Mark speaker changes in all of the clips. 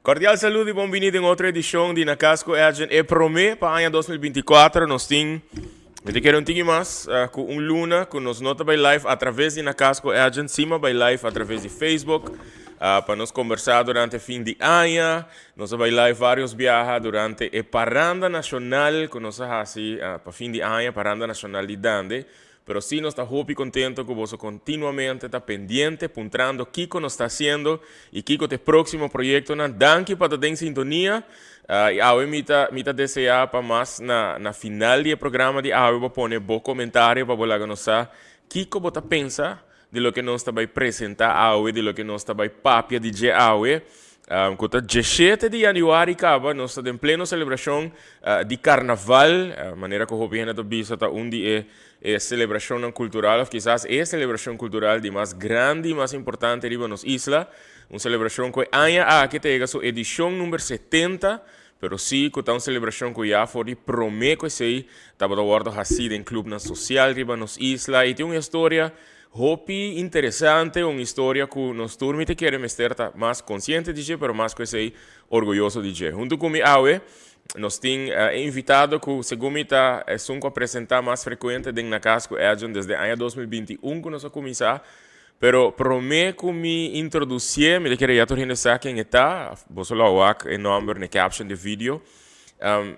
Speaker 1: Cordial saludo y bon bini den otro edicion di Na Cas cu Edjean. E prome pa aña 2024 nos tin, mi ta kere un tiki mas cu un luna cu nos no ta bay live a traves di Na Cas cu Edjean, sima bay live a traves di Facebook pa nos combersa durante fin di aña. Nos a bay live varios biaha durante e Paranda Nacional cu nos a haci pa fin di aña, Paranda Nacional di Dande. Pero sí nos ta hopi contento cu boso continuamente ta pendiente puntrando kico nos ta haciendo y kico ta e proximo proyectonan. Danki pa ta den sintonia y awe mi ta mi ta desea pa mas na na final di e programa di awe bo pone bo comentario pa bo laga nos sa kico bo ta pensa di loke nos ta bay presenta awe, di loke nos ta bay papia di dje awe. Cu ta 17 di januari caba nos ta den pleno celebracion di Carnaval, manera cu hopi hende ta bisa ta un di e e celebracionnan cultural of kisas e celebracion cultural di mas grandi y mas importante riba nos isla. Un celebracion cu e aña aki ta yega su edicion number 70, pero si cu ta un celebracion cu ya for di prome cu esey tabata wordo haci den clubnan social riba nos isla y tin un historia hopi interesante, un historia cu nos tur mi ta kere mester ta mas consciente di dje, pero mas cu esey orguyoso di dje. Hunto cu mi awe nos tin e invitado cu segun mi ta esun cu a presenta mas frecuente den Na Cas cu Edjean desde aña 2021 cu nos a cuminsa, pero prome cu mi introducié mi ta kere ya tur hende sa ken e ta, boso lo a wak e nomber na e caption di e video.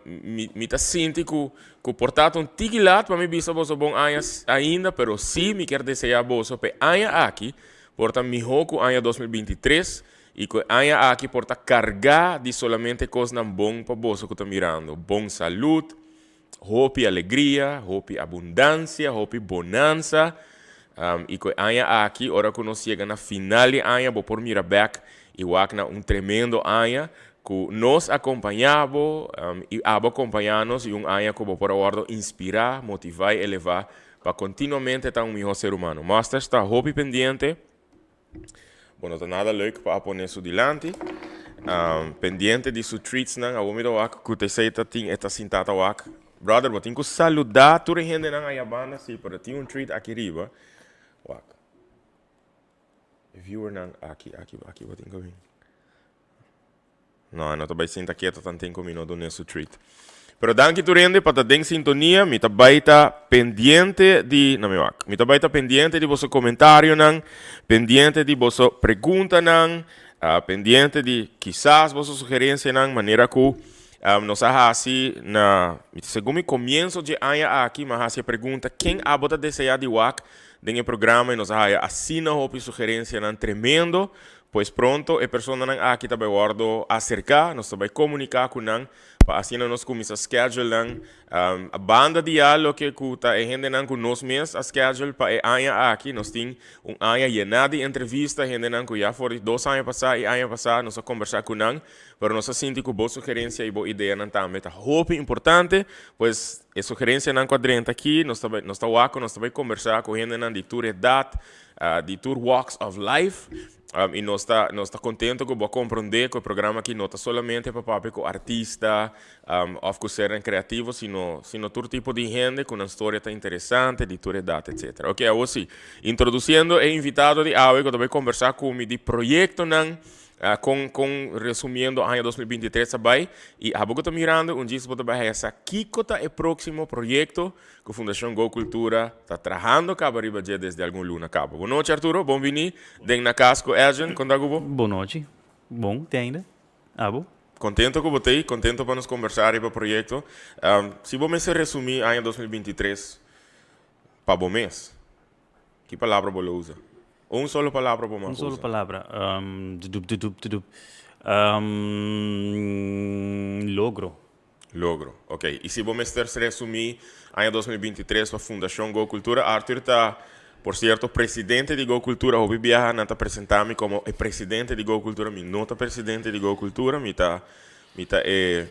Speaker 1: Mi mi ta sinti ku ku por ta un tiki lat pa mi bisa boso bon aña ainda, pero sí mi kier deseá boso pa e aña aki por ta mihó ku aña 2023 i ku e aña aki por ta kargá di solamente kosnan bon pa boso ku ta mirando, bon salud, hopi alegria, hopi abundansia, hopi bonansa, i ku e aña aki ora ku nos yega na final di aña bo por mira bèk i wak na un tremendo aña ku nos a kompañá bo i abo a kompañá nos i un aña ku bo por a wòrdu inspirá, motivá i elevá pa kontinuamente ta un mihó ser humano. Masters ta hopi pendiente. Bo no ta nada leuk pa a pone su dilanti. Pendiente di su treatsnan. Awor mi ta wak ku ta esei ta tin e ta sintá ta wak. Brother, bo tin ku saludá tur e hendenan aya banda si, pero tin un treat aki riba. Wak. E viewernan aki, aki, aki bo tin ku bin. No, e no ta bai sinta keto tanten ku mi no dun'é su treat. Pero danki tur hende pa ta den sintonia. Mi ta bai ta pendiente di, na mi wak. Mi ta bai ta pendiente di boso komentarionan, pendiente di boso preguntanan, pendiente di kisas boso sugerensianan, manera ku nos a hasi na, segun mi komienso dje aña aki, mi a hasi e pregunta, ken abo ta deseá di wak den e programa? I nos a haya asina hopi sugerensianan tremendo. Pues pronto e personanan aki ta bai wordo acerca, nos ta bai comunica cu nan pa asina nos cuminsa schedule nan. Banda di ya loke cu ta e hendenan cu nos mes a schedule pa e aña aki, nos tin un aña yena di entrevista, hendenan cu ya for di 2 aña pasa y aña pasa nos a combersa cu nan, pero nos a sinti cu bo sugerencia y bo ideanan tambe ta hopi importante, pues e sugerencianan cu a drenta aki nos ta bai, nos ta wak cu nos ta bai combersa cu hendenan di tur edad, di tur walks of life y nos ta nos ta contento cu bo a comprende cu e programa aki no ta solamente pa papia cu artista of cu sernan creativo sino sino tur tipo di hende cu nan storia ta interesante di tur edad etcetera. Ok awo si introduciendo e invitado di awe cu ta bay conversa cu mi di proyectonan Con con resumiendo aña 2023 a bay y abo cu ta mirando un djis bo ta bay haya sa kico ta e proximo proyecto cu Fundacion Go Cultura ta trahando caba riba dje desde algun luna caba. Bon nochi Arturo, bon bini den Na Cas cu Edjean, con ta cu bo?
Speaker 2: Bon nochi, bon te ainda, abo?
Speaker 1: Contento cu bo t'ey, contento pa nos conversa riba proyecto. Si bo mester resumi aña 2023 pa bo mes, ki palabra bo lo usa? Un solo palabra bo mag
Speaker 2: Un solo
Speaker 1: usa.
Speaker 2: palabra. Dudup, dudup, dudup. Logro.
Speaker 1: Logro, ok. Y si bo mester resumi aña 2023 pa Fundacion Go Cultura, Arthur ta, por cierto, presidente di Go Cultura. Hopi biaha nan ta presenta mi como e presidente di Go Cultura. Mi no ta presidente di Go Cultura, mi ta, mi ta e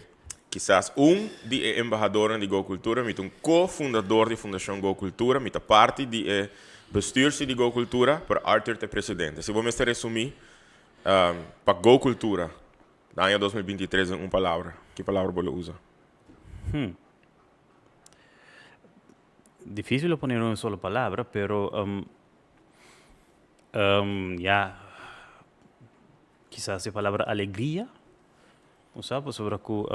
Speaker 1: kisas un di e embahadornan di Go Cultura. Mi ta un co-fundador di Fundacion Go Cultura. Mi ta parti di e bestuursie di Go Cultura, pero Arthur ta e presidente. Si bo mester resumi pa Go Cultura aña 2023 den un palabra, ki palabra bo lo usa?
Speaker 2: Difícil lo poner un solo palabra, pero ya, kisas e palabra alegria. Bo sa pasobra ku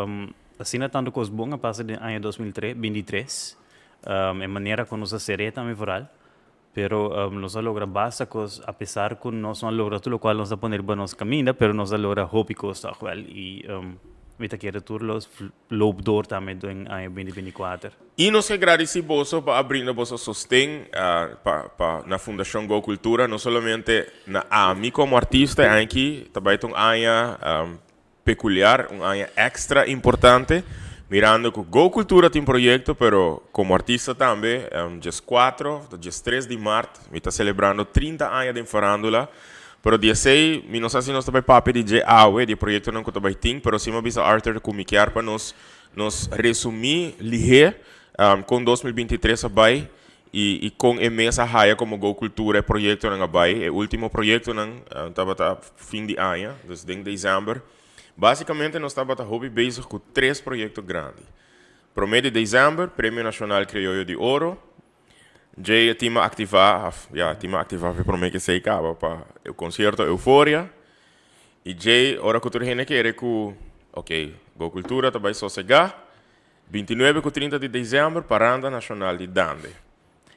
Speaker 2: asina tantu kos bon a pasa den aña 2023, e manera ku nos a ser'é tambe vooral, pero nos a logra basta kos apesar ku nos no a logra tur lokual nos a pone riba nos kaminda, pero nos a logra hopi kos tòg wèl i mi ta kere tur los loop door tambe den aña 2024.
Speaker 1: I nos ke gradisí boso pa a brinda boso sosten pa pa na Fundashon Go Cultura, no solamente na ami komo artista, e aña aki ta bai ta un aña pekuliar, un aña èkstra importante, mirando ku Go Cultura tin proyekto, pero komo artista tambe, 14 ta 13 di mart mi ta selebrando 30 aña den farándula, pero di esei mi no sa si nos ta bai papia di dje awe, di e proyektonan ku ta bai tin, pero si mi a bisa Arthur ku mi kier pa nos nos resumí lihé kon 2023 a bai I kon e mes a haya komo Go Cultura e proyektonan a bai. E último proyektonan tabata fin di aña, dus den desèmber. Básikamente nos tabata hopi bezig ku tres proyekto grandi. Promé di desèmber, Premio Nashonal Krioyo di Oro. Djei e tim a aktivá, òf ya, e tim a aktivá for promé ku esei kaba pa e konsierto Euforia. I djei ora ku tur hende kere ku, oke, Go Cultura ta bai sosegá, 29 ku 30 di desèmber, Paranda Nashonal di Dande.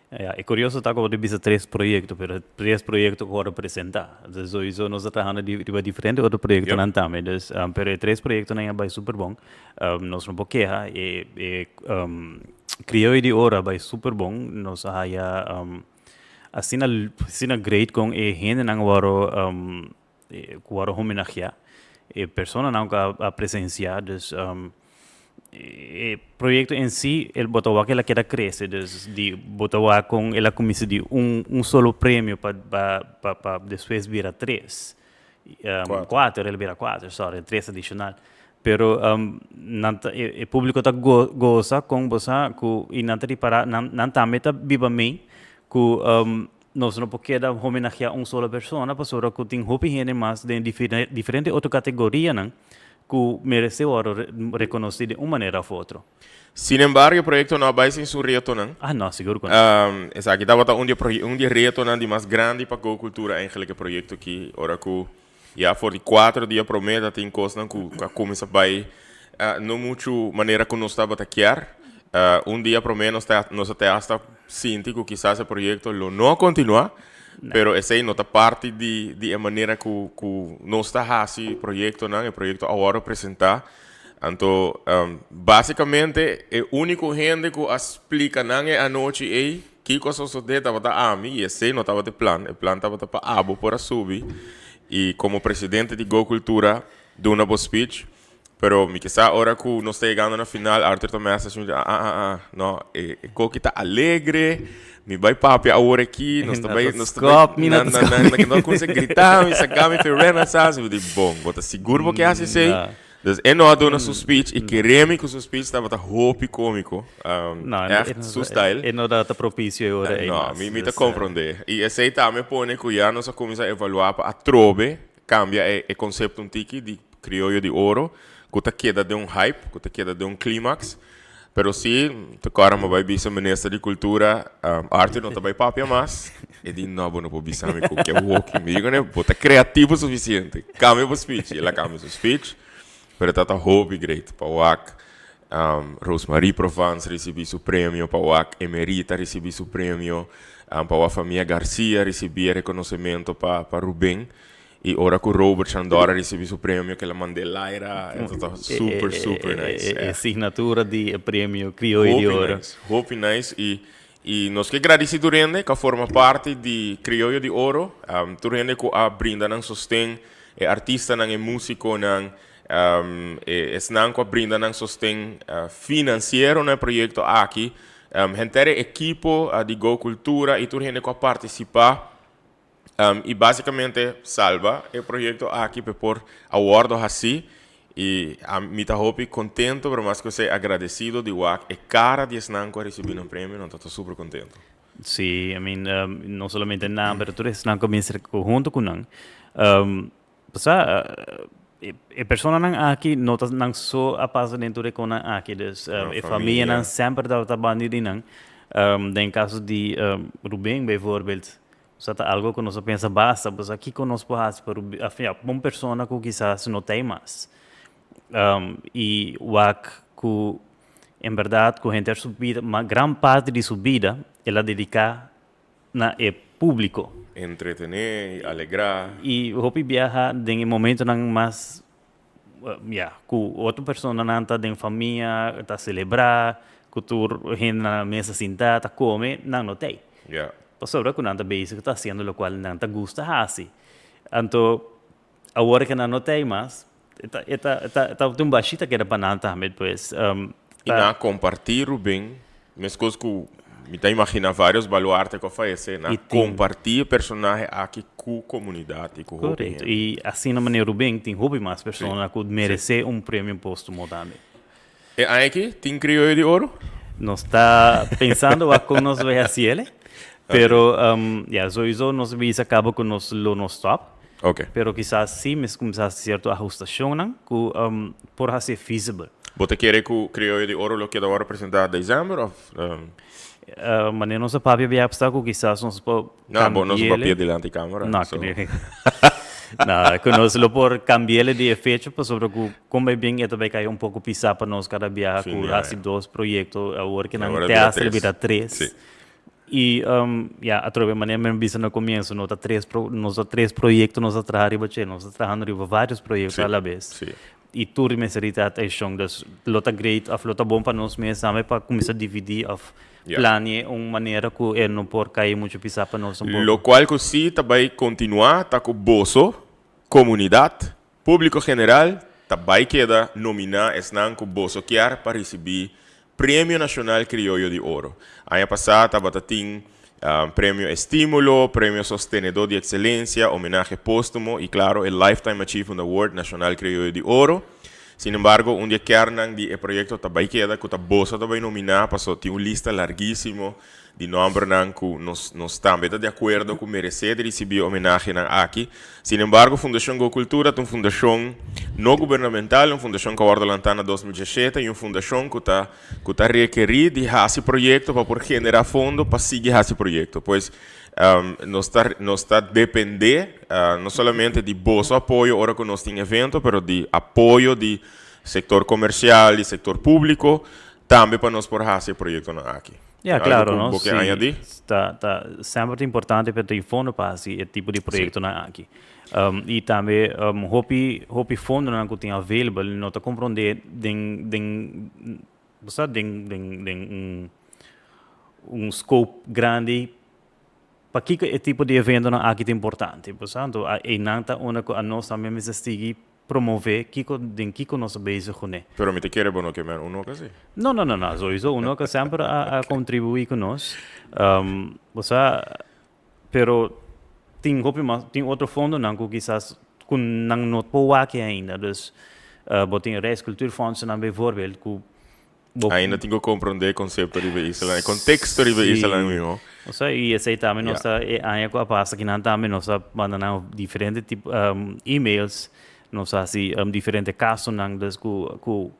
Speaker 2: Ja, e kurioso ta ku bo ta bisa tres proyekto, pero tres proyekto ku wòrdu presentá. Entonces souiso nos ta trahando riba diferente otro proyektonan tambe. Dus, pero e tres proyektonan a bai super bon. Nos no por keha. E e Krioyo di Oro a bai super bon. Nos a haya asina asina great kon e hendenan wòrdu ku wòrdu homenageá, e personanan ku a presensiá, dus e proyekto en si el bo ta wak el a keda krese, dus di bo ta wak kon el a kuminsá di un un solo premio pa pa pa despues bira tres, kuater, el a bira kuater, sorry, tres adishonal, pero nan ta e públiko ta gosa kon bo sa ku i nan ta ripará nan nan tambe ta biba mei ku Nos no por keda homenageá un solo persona pasobra ku tin hopi hende mas den diferente otro kategorianan ku meresé wòrdu rekonosí den un manera òf otro.
Speaker 1: Sin embargo, e proyekto no a bai sin su retonan.
Speaker 2: Ah, no, sigur ku no.
Speaker 1: Esaki tabata un di e un di e retonan di mas grandi pa Go Cultura eigenlijk e proyekto aki, ora ku ya for di kuater dia promé ta tin kosnan ku a kuminsá bai no muchu manera ku nos tabata kier. Un dia promé nos ta nos a te asta sinti ku kisas e proyekto lo no a kontinuá, pero esei no ta parti di di e manera ku ku nos ta hasi proyektonan. E proyekto a wòrdu presentá. Anto básikamente e úniko hende ku a splika nan e anochi ei Kiko a sosodé tabata ami i esei no tabata e plan. E plan tabata pa abo por a subi i komo presidente di Go Cultura duna bo speech. Pero mi ke sa ora ku nos ta yegando na final Arthur ta message mi ah ah ah no e koki ta alegre mi bai papia awor aki nos ta bai nos ta bai
Speaker 2: na
Speaker 1: na na na no kuminsa grita mi saka mi fe renaissance mi di bon bo ta sigur bo ke hasi esei? Dus e no a duna su speech i kere mi ku su speech tabata hopi kómiko.
Speaker 2: No,
Speaker 1: Echt su style.
Speaker 2: E no tabata propicio e ora ei
Speaker 1: No,
Speaker 2: mas.
Speaker 1: mi ta
Speaker 2: Dus,
Speaker 1: komprondé. I esei tambe pone ku ya nos a kuminsá evaluá pa atrobe kambia e e konsepto un tiki di Krioyo di Oro, ku ta keda den un hype, ku ta keda den un klímaks. Pero si, te kòrda mi a bai bisa minister di kultura, Arthur no ta bai papia mas. E di, no, bo no por bisa mi ku ke woki. Mi di kuné, bo ta kreativo sufisiente, kambia bo speech. I el a kambia su speech, pero e tabata hopi great pa wak Rosemarie Provence risibí su premio, pa wak Emerita risibí su premio, pa wak famia Garcia risibí e rekonosementu pa Ruben. Y ora cu Robert Chandor a ricibi su premio que el a mand'é laira, e ta super, super nice.
Speaker 2: E signatura di e premio Crioyo di Oro.
Speaker 1: Hopi nice, hopi nice. Y, y nos ke gradici tur hende cu a forma parti di Crioyo di Oro, tur hende cu a brinda nan sosten, e artistanan, e musiconan, e esnan cu a brinda nan sosten financiero na e proyecto aki, henter e ekipo di Go Cultura y tur hende cu a participa. I básicamente salba e proyecto aki p'e por a wordo haci y mi ta hopi contento pero mas cu esey agradecido di wak e cara di esnan cu a ricibi nan premio, nan ta ta super contento.
Speaker 2: Sí, I mean, no solamente nan pero tur esnan cu a bin hunto cu nan. Sa, e personanan aki no ta nan so a pasa den tur e konan aki, dus e famianan semper tabata banda di nan. Den kaso di Ruben bijvoorbeeld, sa ta algo ku nos a pensa basta, pasobra kiko nos por hasi pa Ruben, afia, pa un persona ku kisas no ta ei mas. Y wak cu en berdad cu henter su bida, ma gran parti di su bida, el a dedica na e publico.
Speaker 1: Entretene y alegra.
Speaker 2: Y hopi biaha den e momentonan mas, ya, cu otro personanan ta den famia, ta celebra, cu tur hende na mesa sinta ta come, nan no t'ey. Pasobra cu nan ta bezig ta haciendo locual nan ta gusta haci. Anto awor cu nan no t'ey mas, e ta, e ta, e ta, e ta un bashi ta keda pa nan tambe, pues.
Speaker 1: Y nan a comparti Ruben, mescos cu mi ta imagina varios baluarte cu a fayece, nan a comparti e personahe aki cu comunidad y cu hopi
Speaker 2: Correcto.
Speaker 1: hende.
Speaker 2: Y asina manera Ruben tin hopi mas persona cu merece un premio postumo tambe.
Speaker 1: E aña aki tin Crioyo di Oro?
Speaker 2: Nos ta pensando wak con nos bay haciele, pero ya, sowieso nos bisa caba cu nos lo no stop. Pero kisas si mes cuminsa haci cierto ahustacionnan cu por haci feasible.
Speaker 1: Bo ta kere cu Crioyo di Oro lo keda worde presenta december of?
Speaker 2: Manera nos a papia bia pasa cu kisas nos por
Speaker 1: No, bo no sa papia dilanti camera.
Speaker 2: No, so. No, cu nos lo por cambiele di e fecha pasobra cu con bay bien e ta bay cay un poco pisa pa nos cada biaha cu haci dos proyecto awor cu nan te haci lo bira tres.
Speaker 1: Si.
Speaker 2: Y ya atrobe manera mi a bisa na comienzo no ta tres no ta tres proyecto nos ta traha riba dje, nos ta trahando riba varios proyecto a la bes.
Speaker 1: Si.
Speaker 2: Y tur mester rita atencion, dus lo ta great of lo ta bon pa nos mes tambe pa cuminsa dividi of plania un manera cu e no por cay mucho pisa pa nos tampoco.
Speaker 1: Locual cu si ta bay continua ta cu boso, comunidad, publico general, ta bay keda nomina esnan cu boso kier pa ricibi Premio Nacional Crioyo di Oro. Aña pasa tabata tin Premio Estimulo, Premio Sostenedor di Excelencia, Homenahe Postumo y claro e Lifetime Achievement Award Nacional Crioyo di Oro. Sin embargo, un di e kernnan di e proyecto ta bay keda cu ta boso ta bay nomina paso tin un lista larguisimo di nombernan cu nos nos tambe ta di acuerdo cu merece di ricibi e homenahenan aki. Sin embargo, Fundacion Go Cultura ta un fundacion no gubernamental, un fundacion cu a wordo lanta na 2017 y un fundacion cu ta cu ta rekeri di haci proyecto pa por genera fondo pa sigui haci proyecto. Pues, nos ta nos ta depende no solamente di boso apoyo ora cu nos tin evento, pero di apoyo di sector comercial, di sector publico, tambe pa nos por haci e proyectonan aki.
Speaker 2: Ya,
Speaker 1: Algo
Speaker 2: claro,
Speaker 1: cu
Speaker 2: no?
Speaker 1: bo ke
Speaker 2: Si,
Speaker 1: añadi?
Speaker 2: ta, ta semper ta importante pa tin fondo pa haci e tipo di proyectonan aki. Y tambe hopi, hopi fondonan cu tin available no ta comprende den, den, bo sa, den, den, den un, un scope grandi pakiko e tipo di eventonan aki ta importante. Bo sa, anto einan ta unda cu anos tambe mester sigui promove kiko den kiko nos ta bezig kuné.
Speaker 1: Pero mi ta kere bo no ke men Unoca si.
Speaker 2: No, no, no, no, sowieso Unoca semper a a contribui ku nos. Bo sa, pero tin hopi mas, tin otro fondonan ku kisas ku nan no por wak ainda. Dus bo tin Rijkscultuurfondsennan bijvoorbeeld ku
Speaker 1: Bo Ainda tin ku komprondé e konsepto riba e islanan, e konteksto riba e islanan mihó.
Speaker 2: Osea, i esei tambe nos ta, e aña ku a pasa kinan tambe nos a manda nan diferente tipo emails, nos a hasi diferente kasonan dus ku ku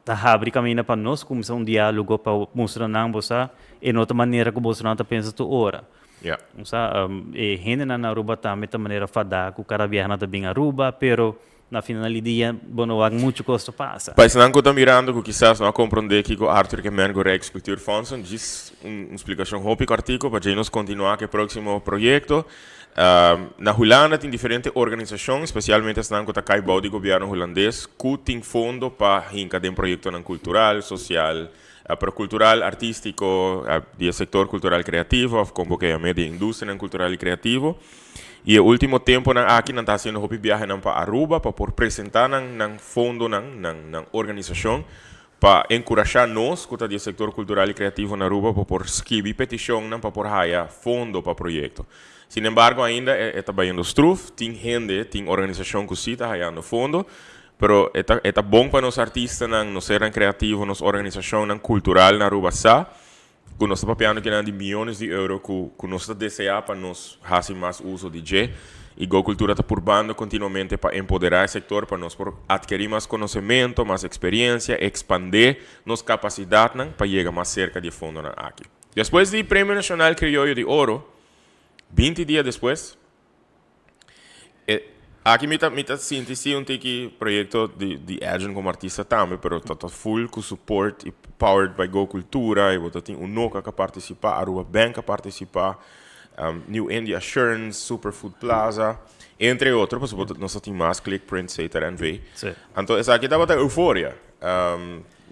Speaker 2: ta habri kaminda pa nos kuminsá un diálogo pa mustra nan bo sa e no ta manera ku bosonan ta pensa tur ora. Osea, e hendenan na Aruba tambe ta manera fadá ku kada biaha nan ta bin Aruba, pero Na final di dia bo no wak muchu kos ta pasa.
Speaker 1: Pa esnan ku ta mirando ku kisas no a komprondé kiko Arthur ke men ku Rijkscultuurfondsen, djis un splikashon hopi kòrtiku pa djei nos kontinuá ku e próksimo proyekto. Na Hulanda tin diferente organisashon, spesialmente esnan ku ta kai bou di gobièrnu hulandes, ku tin fondo pa hinka den proyektonan kultural, sosial, pero kultural, artístiko, di e sektor kultural kreativo òf kon bo ke yam'é di e industrianan kultural i kreativo. Y e ultimo temponan aki nan ta haciendo hopi biahenan pa Aruba pa por presenta nan nan fondonan, nan nan organisacion pa encurasha nos cu ta di e sector cultural y creativo na Aruba pa por skibi peticionnan pa por haya fondo pa proyecto. Sin embargo ainda e e ta bayendo struf, tin hende, tin organisacion cu si ta hayando fondo, pero e ta e ta bon pa nos artistanan, nos sernan creativo, nos organisacionnan cultural na Aruba sa Ku nos ta papiando kinan di miyones di euro ku ku nos ta deseá pa nos hasi mas uso di dje i Go Cultura ta purbando kontinuamente pa empoderá e sektor pa nos por atkerí mas konosementu, mas eksperiencia, ekspandé nos kapasidatnan pa yega mas serka di e fondonan aki. Despues di Premio Nashonal Krioyo di Oro, 20 dia despues, e. Aki mi ta sinti si un tiki proyecto di Edjean como artista tambe, pero ta full cu support y powered by Go Cultura y bo tin Unoca cu participa, Aruba Bank a participa, New India Assurance, Superfood Plaza, entre otro, pues nos tin mas Click Print, Sater NV. Anto, esaki tabata Euforia.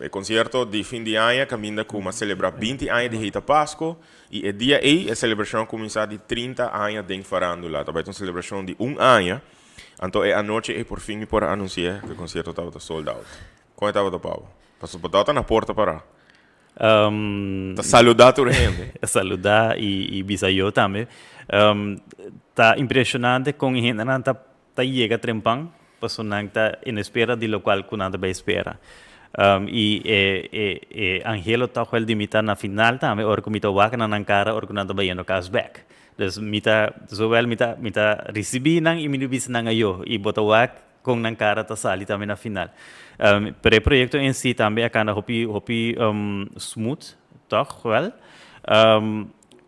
Speaker 1: E concierto di fin di aña, caminda cu a celebra 20 aña di Heita Pasco, y e dia ey, e celebracion a cuminsa di 30 aña di farandula. Tabata un celebracion di un aña. Anto, e anochi ey por fin mi por anuncia cu e concierto tabata sold out. Con tabata, Pablo? Paso tabata na porta para. Ta saluda tur hende.
Speaker 2: Saluda y bisa yo tambe. Ta impresionante con hende nan ta yega trempan, paso nan ta en espera di lo cual cu nan ta bay spera. Y e anhelo ta wel di mi ta na final tambe, ora cu mi ta wak na nan cara, ora cu nan ta bayendo cas back. Dus mi ta, zowel mi ta ricibi nan y mi no bisa nan ayo, y bo ta wak con nan cara ta sali tambe na final. Pero e proyecto en si tambe a cana hopi hopi smooth, toch wel.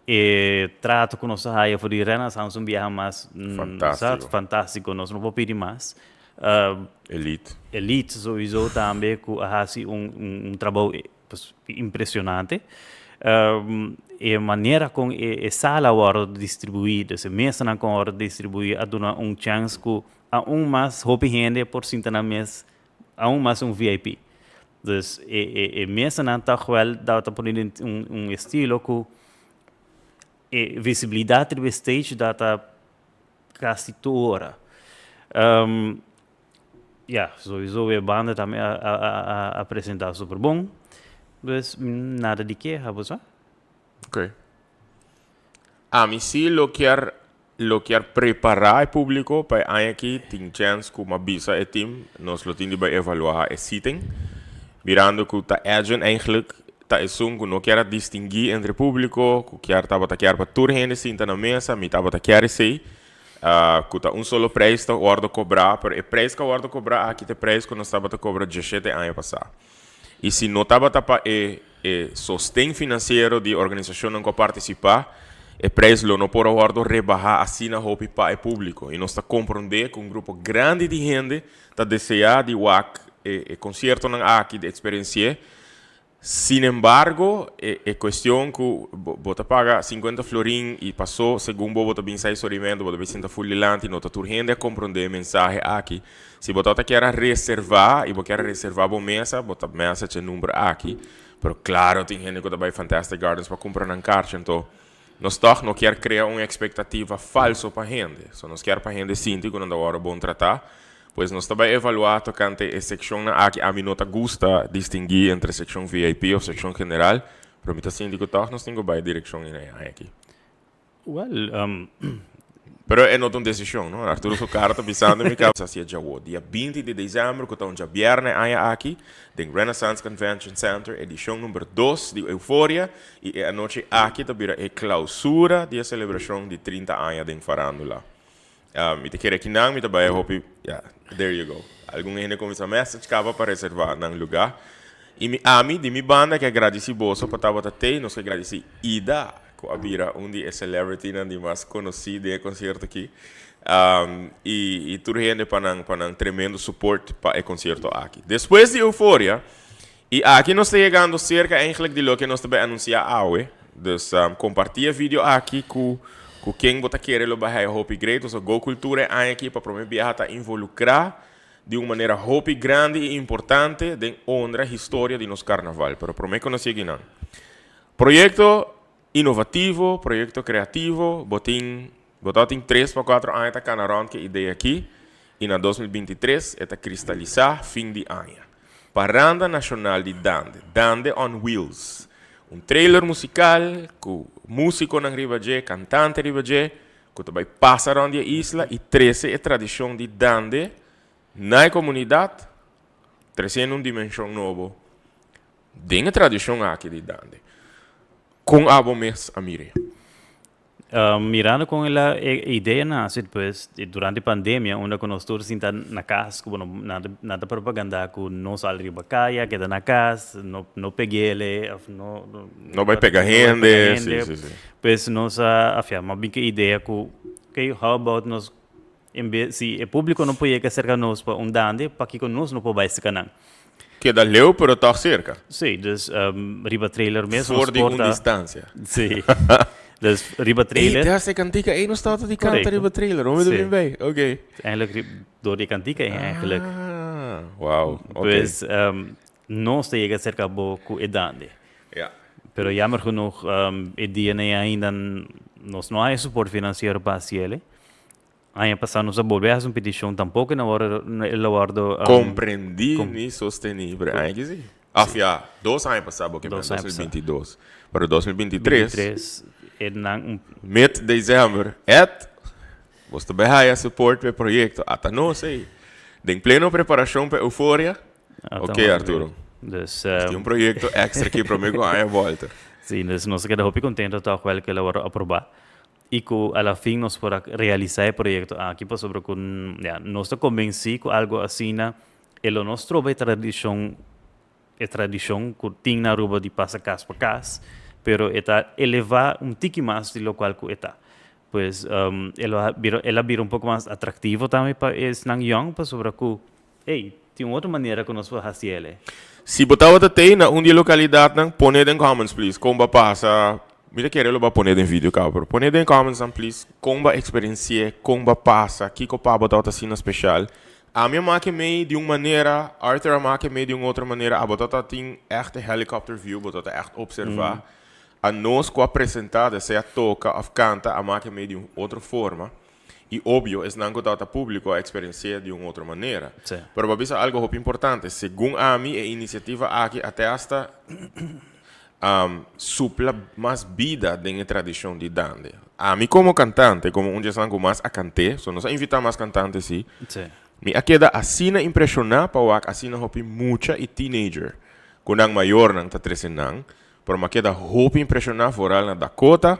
Speaker 2: E trato cu nos a haya for di Renaissance un biaha mas
Speaker 1: Fantastico.
Speaker 2: Sa, fantastico, nos no por pidi mas.
Speaker 1: Elite.
Speaker 2: Elite sowieso tambe cu a hasi un trabou pues, impresionante. E manera con e sala a wordo distribui, dus e mesanan con a wordo distribui, a duna un chance cu aún mas hopi hende por sinta na mes, aún mas un VIP. Dus e mesanan toch wel dat ta pone un estilo cu e visibilidad riba stage dat ta casi tur ora. Ja, sowieso e banda tambe a presenta super bon. Dus nada di keha, bo sa?
Speaker 1: Ok. Ami si lo kier prepara e publico pa aki tin chance cu m'a bisa e team, nos lo tin di bay evalua e seating. Mirando cu ta Edjean eigenlijk ta esun cu no kier distingui entre publico, cu kier tabata kier pa tur hende sinta na mesa, mi tabata kier esey. Cu ta un solo prijs ta wordo cobra, pero e prijs cu wordo cobra aki ta e prijs cu nos tabata cobra 17 aña pasa. Y si no tabata pa e sosten financiero di organisacion cu participa, e prijs lo no por a wordo rebaha asina hopi pa e publico. Y nos ta comprende cu un grupo grandi di hende ta desea di wak e conciertonan aki di experiencia. Sin embargo, e cuestion cu bo ta paga 50 florin y paso, segun bo ta bin sai sorimento, bo ta bin sinta full dilanti, no ta tur hende a comprende e mensahe aki. Si bo ta kier reserva y bo kier reserva bo mesa, bo ta message e number aki. Pero claro, tin hende cu ta bay Fantastic Gardens pa cumpra nan kaartje, anto nos toch no kier crea un expectativa falso pa hende. So nos kier pa hende sinti cu nan ta wordo bon trata. Pues nos ta bay evalua tocante e seccion na aki. Ami no ta gusta distingui entre seccion VIP of seccion general, pero mi ta sinti cu toch nos tin cu bay direccion in aki.
Speaker 2: Well,
Speaker 1: Pero e no ta un decision, no? Arturo su cara ta bisando mi cabes hacia djawo. Dia 20 di december, cu ta un diabierna aña aki, den Renaissance Convention Center, edicion number 2 di Euforia, y e anochi aki ta bira e clausura di e celebracion di 30 aña den farandula. Mi ta kere akinan, mi ta bay hopi, yeah, there you go. Algun hende cuminsa message caba pa reserva nan lugar. Y mi ami, di mi banda, kier gradici boso pa tabata tey, nos kier gradici Ida, cu a bira un di e celebrity nan di mas conoci den e concierto aki. Y tur hende pa nan tremendo support pa e concierto aki. Despues di Euforia, y aki nos ta yegando cerca eigenlijk di loke nos ta bay anuncia awe. Dus comparti e video aki cu ken bo ta kere lo bay hopi great. So Go Cultura aki pa prome biaha ta involucra di un manera hopi grandi y importante den honra historia di nos carnaval. Pero prome cu nos sigui nan. Proyecto innovativo, proyecto creativo, bo tin, bo tin 3 pa 4 aña ta cana rond cu e idea aki y na 2023 e ta cristalisa fin di aña. Paranda Nacional di Dande, Dande on Wheels. Un trailer musical cu musiconan riba dje, cantante riba dje, cu ta bay pasa rond e isla y trece e tradicion di Dande na comunidad, treciendo un dimension nobo den e tradicion aki di Dande. Con abo mes a mir'e?
Speaker 2: Mirando con e idea nace pues durante pandemia, unda cu nos tur sinta na cas, cu, bueno, nada nada propaganda cu no sali riba caya, keda na cas, no peg'ele of no
Speaker 1: No bay pega hende, si.
Speaker 2: Pues nos a afia, m'a bin cu e idea cu, okay, how about nos En bes, si e publico no por yega cerca nos pa un dande, pakico nos no por bay cerca nan?
Speaker 1: Keda leu pero toch cerca.
Speaker 2: Sí, dus riba trailer mes nos
Speaker 1: For di un
Speaker 2: por ta.
Speaker 1: distancia.
Speaker 2: Sí. Dus riba
Speaker 1: Ey,
Speaker 2: trailer.
Speaker 1: te hace cantica, ey, nos tabata di canta
Speaker 2: Correcto.
Speaker 1: riba trailer, homi
Speaker 2: Sí.
Speaker 1: ta bin bij, oké.
Speaker 2: Eigenlijk door di cantica ey eigenlijk.
Speaker 1: Ah, wow, oké.
Speaker 2: Dus nos ta yega cerca bo cu e dande. Pero jammer genoeg e dianan ainda nos no haya support financiero pa haci el'e. Aña pasá nos a bolbe hasi un petishon, tampoko el a wòrdu, el a wòrdu.
Speaker 1: Komprendí ni sostení, pero aña ki si. Òf ya, 2 aña pasá bo ke
Speaker 2: 2
Speaker 1: men
Speaker 2: aña pasá.
Speaker 1: 2022. Pero 2023,
Speaker 2: 23, e nan un
Speaker 1: mid december, et bos ta bai haya support pa e proyekto. Ata nos ei. Den pleno preparashon pa Euforia.
Speaker 2: Ata
Speaker 1: Ok,
Speaker 2: nos
Speaker 1: Arturo.
Speaker 2: Dus,
Speaker 1: Tin un proyekto extra aki promé ku aña volta.
Speaker 2: Sí, dus nos a keda hopi kontento tòg wèl ku el a wòrdu aprobá. I ku a la fin nos por a realisá e proyekto aki pasobra ku ya nos ta kombensí ku algu asina e lo no stroba e tradishon e tradishon ku tin na Aruba di pasa kas pa kas, pero e ta elevá un tiki mas di lokual ku e ta. Pues e lo a bira el a bira un poko mas atraktivo tambe pa esnan yòn pasobra ku ey tin un otro manera ku nos por hasi el e.
Speaker 1: Si bo tabata tei na un di e lokalidatnan, pone den comments please kon bo a pasa. Mi ta kere lo bo a pone den video kaba, pero pone den commentsnan please kon bo a eksperensi'é, kon bo a pasa, kiko pa bo tabata asina speshal. Ami a make mei di un manera, Arthur a make mei di un otro manera, abo tabata tin ègt e helicopter view, bo tabata ègt opservá. A nos ku a presentá, desea toka òf kanta, a make mei di un otro forma. I obvio, esnan ku tabata públiko a eksperensi'é di un otro manera. Pero bo a bisa algu hopi importante. Segun ami, e inisiativa aki a te asta supla mas bida den e tradishon di dande. Ami komo kantante, komo un di esnan ku mas a kant'é, so nos a invitá mas kantante sí, mi a keda asina impreshoná pa wak asina hopi mucha i teenager ku nan mayornan ta trese nan, pero mi a keda hopi impreshoná foral na Dakota,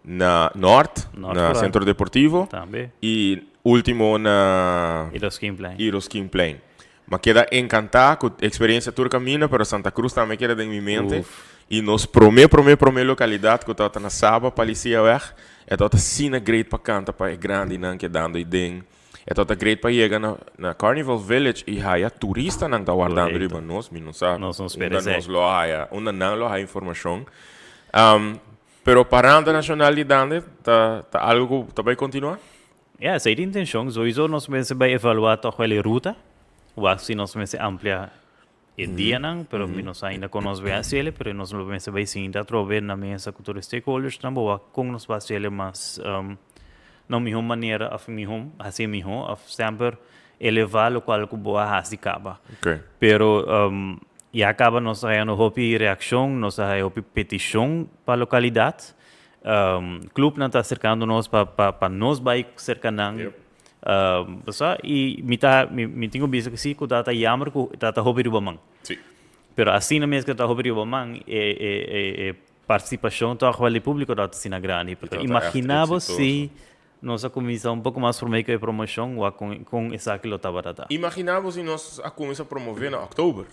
Speaker 1: na Noord,
Speaker 2: Noord
Speaker 1: na
Speaker 2: vooral.
Speaker 1: Centro Deportivo
Speaker 2: Tambe.
Speaker 1: y ultimo na
Speaker 2: Iroskinplein.
Speaker 1: Iroskinplein. M'a keda encanta cu experiencia tur camina, pero Santa Cruz tambe keda den mi mente.
Speaker 2: Uf.
Speaker 1: Y nos prome, prome, prome localidad cu tabata na Saba, Palisiaweg, e tabata asina great pa canta pa e grandinan kedando eyden. E tabata great pa yega na na Carnival Village y haya turistanan ta wardando riba nos. Mi no sa
Speaker 2: Nos no spera
Speaker 1: unda
Speaker 2: esei.
Speaker 1: nos lo haya, unda nan lo haya informacion. Pero Paranda Nacional di Dande ta ta algo cu ta bay continua?
Speaker 2: Ja, esei ta intencion. Sowieso nos mester bay evalua toch wel e ruta. Wak si nos mester amplia e dianan, pero mi no sa ainda con nos bay haciele, pero nos lo mester bay sinta atrobe na mesa cu tur e stakeholdersnan bo wak con nos bay haciele mas na un miho manera of miho, haci miho of semper eleva locual cu bo a haci caba. Pero ya caba nos a haya no hopi reaccion, nos a haya hopi peticion pa localidad. Clubnan ta acercando nos pa pa pa nos bay cerca nan. Pasobra y mi ta mi mi tin cu bisa cu si cu ta ta jammer cu ta ta hopi riba man. Pero asina mes cu ta hopi riba man e e e e participacion toch wel di publico ta asina grandi.
Speaker 1: Y
Speaker 2: Porque
Speaker 1: ta ta echt
Speaker 2: imagina bo
Speaker 1: exitoso.
Speaker 2: si nos a cuminsa un poco mas prome cu e promocion wak con con esaki lo tabata ta.
Speaker 1: Imagina bo si nos a cuminsa promove na october.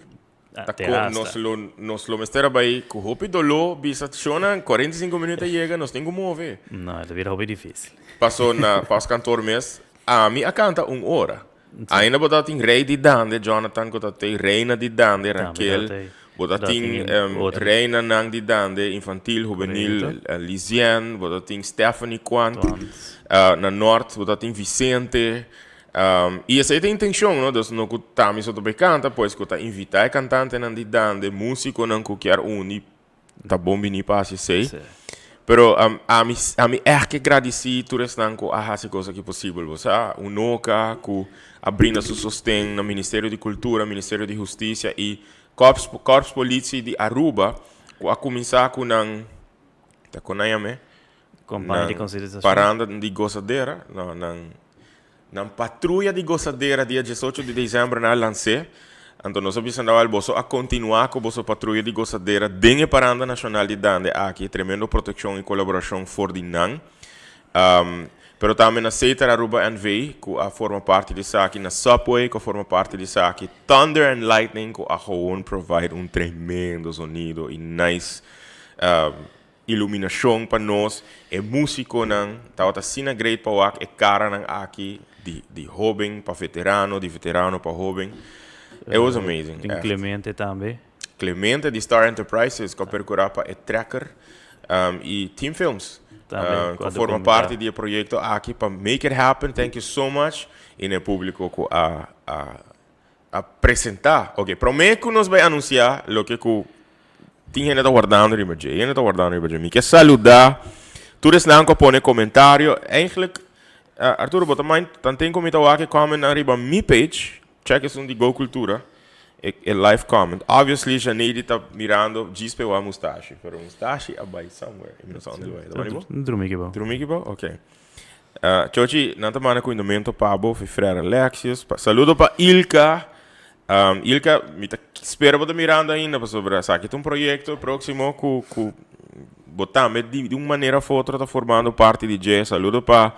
Speaker 1: Ta
Speaker 2: Te
Speaker 1: con
Speaker 2: hasta.
Speaker 1: nos lo mester a bay cu hopi dolor bisa shona 45 minuut a yega, nos tin cu move.
Speaker 2: No, e ta bira hopi dificil.
Speaker 1: Paso na pas kantoor mes ami a canta un ora. Ainda bo ta tin rey di dande Jonathan cu ta tey, reina di dande
Speaker 2: Tambe
Speaker 1: Raquel,
Speaker 2: ta tey.
Speaker 1: bo ta
Speaker 2: Ta
Speaker 1: tin
Speaker 2: tin otro.
Speaker 1: reinanan di dande infantil, juvenil, Lizien, bo ta tin Stephanie Quant,
Speaker 2: Quant.
Speaker 1: Na Noord bo ta tin Vicente. Y esey ta intencion, no? Dus no cu ta mi so ta bay canta, pues cu ta invita e cantantenan di dande, musiconan cu kier uni, ta bon bini pa haci esey. Pero ami echt ke gradici tur esnan cu a haci cos aki posibel. Bo sa, Unoca cu a brinda su sosten na Ministerio di Cultura, Ministerio di Husticia y Korps Politie di Aruba cu a cuminsa cu nan, ta con nan yam'e?
Speaker 2: Campaña di
Speaker 1: Nan
Speaker 2: concientisacion.
Speaker 1: Paranda di gozadera, no, nan patruya di gozadera dia 18 di december nan a lans'é. Anto nos a bisa nan wèl boso a kontinuá ku boso patruya di gozadera den e Paranda Nashonal di Dande aki, tremendo protekshon i kolaborashon for di nan. Pero tambe na Setar Aruba NV ku a forma parti di esaki, na Subway ku a forma parti di esaki, Thunder and Lightning ku a gewoon provide un tremendo zonido i nice. Iluminacion pa nos, e musiconan tabata asina great pa wak e caranan aki di di hoben pa veterano, di veterano pa hoben. It was amazing.
Speaker 2: Tin Clemente tambe.
Speaker 1: Clemente di Star Enterprises cu a percura pa e tracker y Team Films
Speaker 2: Tambe
Speaker 1: cu a forma parti di e proyecto aki pa make it happen. Thank you so much y na e publico cu a a a presenta. Ok, prome cu nos bay anuncia loke cu tin hende ta wardando riba dje. Hende ta wardando riba dje. Mi ke saluda tur esnan cu a pone comentario. Eigenlijk, Arturo, bo ta mind tanten cu mi ta wak e commentnan riba mi page. Check esun di Go Cultura, e e live comment. Obviously, Janeidy ta mirando djis pe wak Mustashi, pero Mustashi a bay somewhere. Mi no sa unda el bay. Ta bani bo?
Speaker 2: Drumi ki bo.
Speaker 1: Drumi ki bo? Ok. Chochi, nan ta manda cuindamento pa bo, fi Frère Alexius. Pa, saludo pa Ilka. Ilka, mi ta spera bo ta mirando ainda, pasobra esaki ta un proyecto proximo cu, cu bo tambe di, di un manera of otro ta formando parti di dje. Saludo pa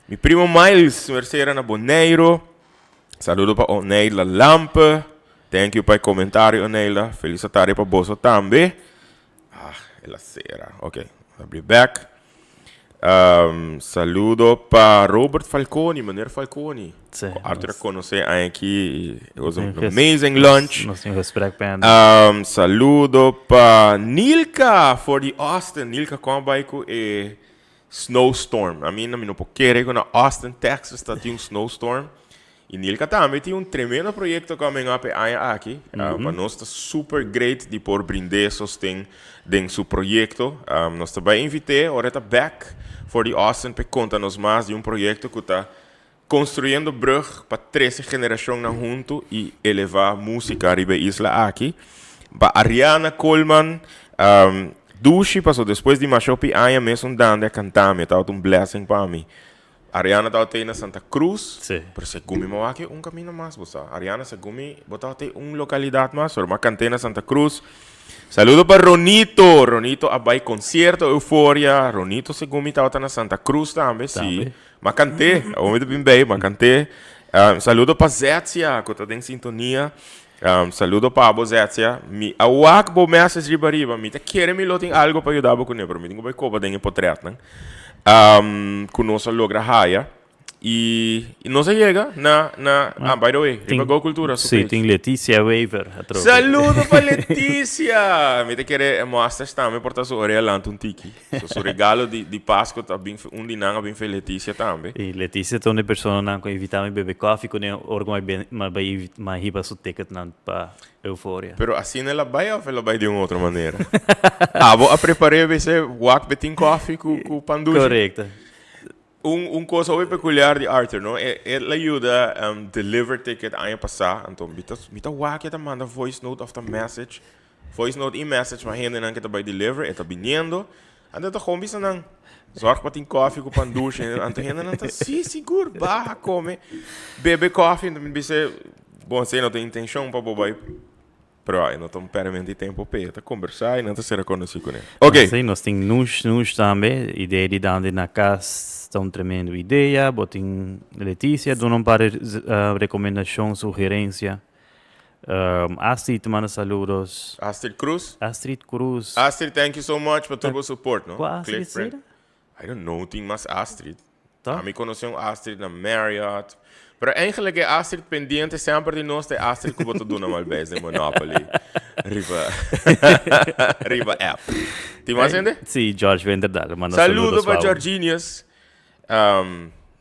Speaker 1: mi primo Miles Mercera na Boneiro. Saludo pa Oneila Lampe. Thank you pa e comentario, Oneila. Feliz tarde pa boso tambe. Ah, el a cera. Ok, abri back. Saludo pa Robert Falconi, meneer Falconi.
Speaker 2: Sí,
Speaker 1: Arthur
Speaker 2: nos-
Speaker 1: conoce aquí. It was an
Speaker 2: Tin
Speaker 1: amazing lunch.
Speaker 2: Nos tin gesprek pa hende.
Speaker 1: Saludo pa Nilka for di Austin. Nilka kon bai ku e snowstorm. A mi no mi no por kere ku na Austin, Texas ta tin un snowstorm. Y Nilka tambe tin un tremendo proyecto coming up e aña aki. Pa nos ta super great di por brind'é sosten den su proyecto. Nos ta bai invit'é ora e ta back for di Austin p'e conta nos mas di un proyecto cu ta construyendo brug pa trece generacionnan hunto y eleva musica riba e isla aki. Pa Ariana Koolman, dushi paso despues di masha hopi aña mesun Dande a canta mi, e tabata un blessing pa mi. Ariana tabata ei na Santa Cruz,
Speaker 2: Sí.
Speaker 1: pero segun mi mawak e un camino mas bo sa. Ariana, segun mi bo tabata ei un localidad mas, pero m'a cant'é na Santa Cruz. Saludo pa Ronito. Ronito a bai concierto Euforia. Ronito segun mi tabata na Santa Cruz tambe, sí.
Speaker 2: Tambe.
Speaker 1: M'a cant'é, awor mi ta bin bei, m'a cant'é. Saludo pa Zetsia cu ta den sintonia. Saludo pa bo Zetsia. Mi a wak bo message riba riba. Mi ta kere mi lo tin algo pa yuda bo kuné, pero mi tin ku bai koba den e potretnan ku nos a logra haya. I nos a yega na na ah by the way, riba Go Cultura su
Speaker 2: Sí,
Speaker 1: page.
Speaker 2: tin Leticia Wever atrobe.
Speaker 1: Saludo pa Leticia! Mi ta kere e mustache tambe por ta su orea lanta un tiki. So su regalo di di Pasco ta bin un di nan a bin fe Leticia tambe.
Speaker 2: Y Leticia ta un di personanan cu a invita mi bebe koffie cune ora cu mi a bay mi a hiba su ticketnan pa Euforia.
Speaker 1: Pero asina el a bay of el a bay di un otro manera? Abo a prepare bese wak be tin koffie cu cu pan dushi?
Speaker 2: Correcto.
Speaker 1: Un un cos hopi peculiar di Arthur no, e el a yuda deliver ticket aña pasa, anto mi ta mi ta wak e ta manda voice note of ta message. Voice note y message pa hendenan ke ta bai deliver, e ta biniendo. Anto e ta gewoon bisa nan, zorg pa tin koffie ku pan dushi. Anto hendenan ta, si, sigur, baha kome, bebe koffie. Anto mi bisa, bon, esei no ta intencion pa bo bai, pero e no ta un pèrdimento di tempo p'e. E ta kombersá y nan ta sera konosí kuné. Ok.
Speaker 2: Si, nos tin Nush Nush tambe. Idea di dande na kas ta un tremendo idea. Bo tin Leticia duna un par di rekomendashon, sugerensia. Astrid ta manda saludos.
Speaker 1: Astrid Cruz.
Speaker 2: Astrid Cruz.
Speaker 1: Astrid, thank you so much pa tur bo support, no?
Speaker 2: Kua Astrid
Speaker 1: Click,
Speaker 2: sera?
Speaker 1: I don't know, tin mas Astrid.
Speaker 2: Ta?
Speaker 1: Ami conoce un Astrid na Marriott. Pero eigenlijk e Astrid pendiente semper di nos ta e Astrid cu bo ta duna mal bes den Monopoly riba riba app. Tin mas hende?
Speaker 2: Sí, George Wenderdal manda
Speaker 1: Saludo
Speaker 2: saludos
Speaker 1: pa
Speaker 2: pa bo.
Speaker 1: Georginius.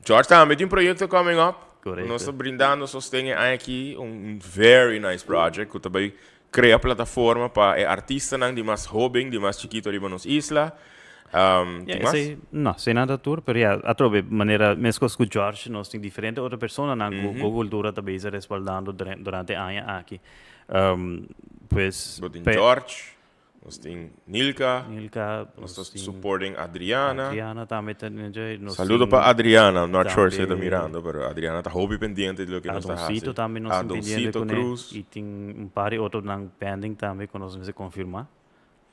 Speaker 1: George tambe tin un proyecto coming up.
Speaker 2: Correcto.
Speaker 1: Nos ta brindando sosten e aña aki, un very nice project cu ta bay crea plataforma pa e artistanan di mas hoben, di mas chikito riba nos isla.
Speaker 2: Ja,
Speaker 1: tin mas?
Speaker 2: esey, no, esey nan ta tur, pero ja, atrobe, manera mescos cu George, nos tin diferente otro personanan cu Go Cultura ta bezig respaldando durante e aña aki. Pues,
Speaker 1: Bo tin
Speaker 2: pe-
Speaker 1: George. Nos tin Nilka.
Speaker 2: Nilka.
Speaker 1: Nos ta supporting Adriana.
Speaker 2: Adriana tambe ta den dje. Nos
Speaker 1: Saludo
Speaker 2: tin
Speaker 1: pa Adriana. I'm not sure si e ta
Speaker 2: tambe
Speaker 1: mirando, pero Adriana ta hopi pendiente di loke nos ta hasi.
Speaker 2: Adoncito tambe nos tin pendiente
Speaker 1: Adoncito
Speaker 2: kuné.
Speaker 1: Cruz.
Speaker 2: I tin un par di otronan pending tambe ku nos mester konfirmá.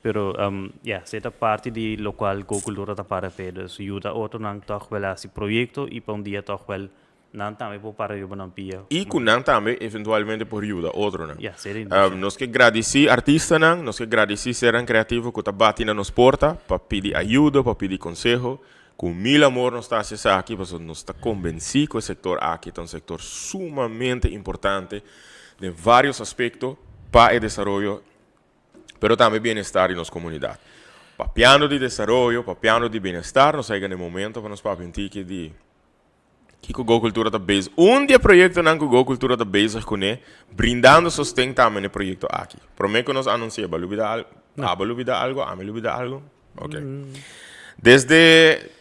Speaker 2: Pero ya, esei ta parti di lokual Go Cultura ta para p'e. Dus yuda otronan tòg wèl hasi proyekto i pa un dia tòg wèl. Nan tambe por para riba nan pia.
Speaker 1: I ku nan tambe eventualmente por yuda otronan.
Speaker 2: Ya, seri intenshon.
Speaker 1: Nos ke gradisí artistanan, nos ke gradisí sernan kreativo ku ta bati na nos porta pa pidi ayudo, pa pidi konseho. Ku mil amor nos ta hasi esaki pasobra nos ta kombensí ku e sektor aki ta un sektor sumamente importante den vários aspekto pa e desaroyo pero tambe bienestar di nos komunidat. Papiando di desaroyo, papiando di bienestar, nos a yega na e momento pa nos papia un tiki di Kiko Go Cultura ta bezig? Un di e proyectonan cu Go Cultura ta bezig cune, brindando sosten tambe na e proyecto aki. Prome cu nos anuncia, bo a lubida algo?
Speaker 2: No.
Speaker 1: Abo a lubida algo? Ami a lubida algo? Ok. Desde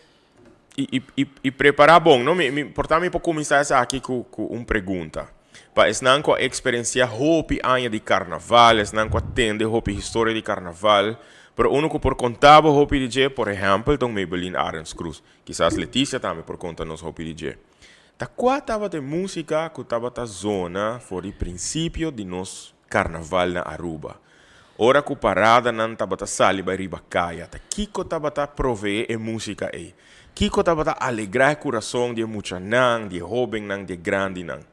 Speaker 1: y, y, y, y prepara bon, no? Mi, mi, por ta mi por cuminsa esaki cu, cu un pregunta. Pa esnan cu a experiencia hopi aña di carnaval, esnan cu a tende hopi historia di carnaval, pero uno cu por conta bo hopi di dje, por ehempel, ta un Maybelline Arends Cruz. Kisas Leticia tambe por konta nos hopi di dje. Ta kua tabata e músika ku tabata zona for di prinsipio di nos karnaval na Aruba? Ora ku paradanan tabata sali bai riba kaya, ta kiko tabata proveé e músika ei? Kiko tabata alegrá e kurason di e muchanan, di e hóbennan, di e grandinan?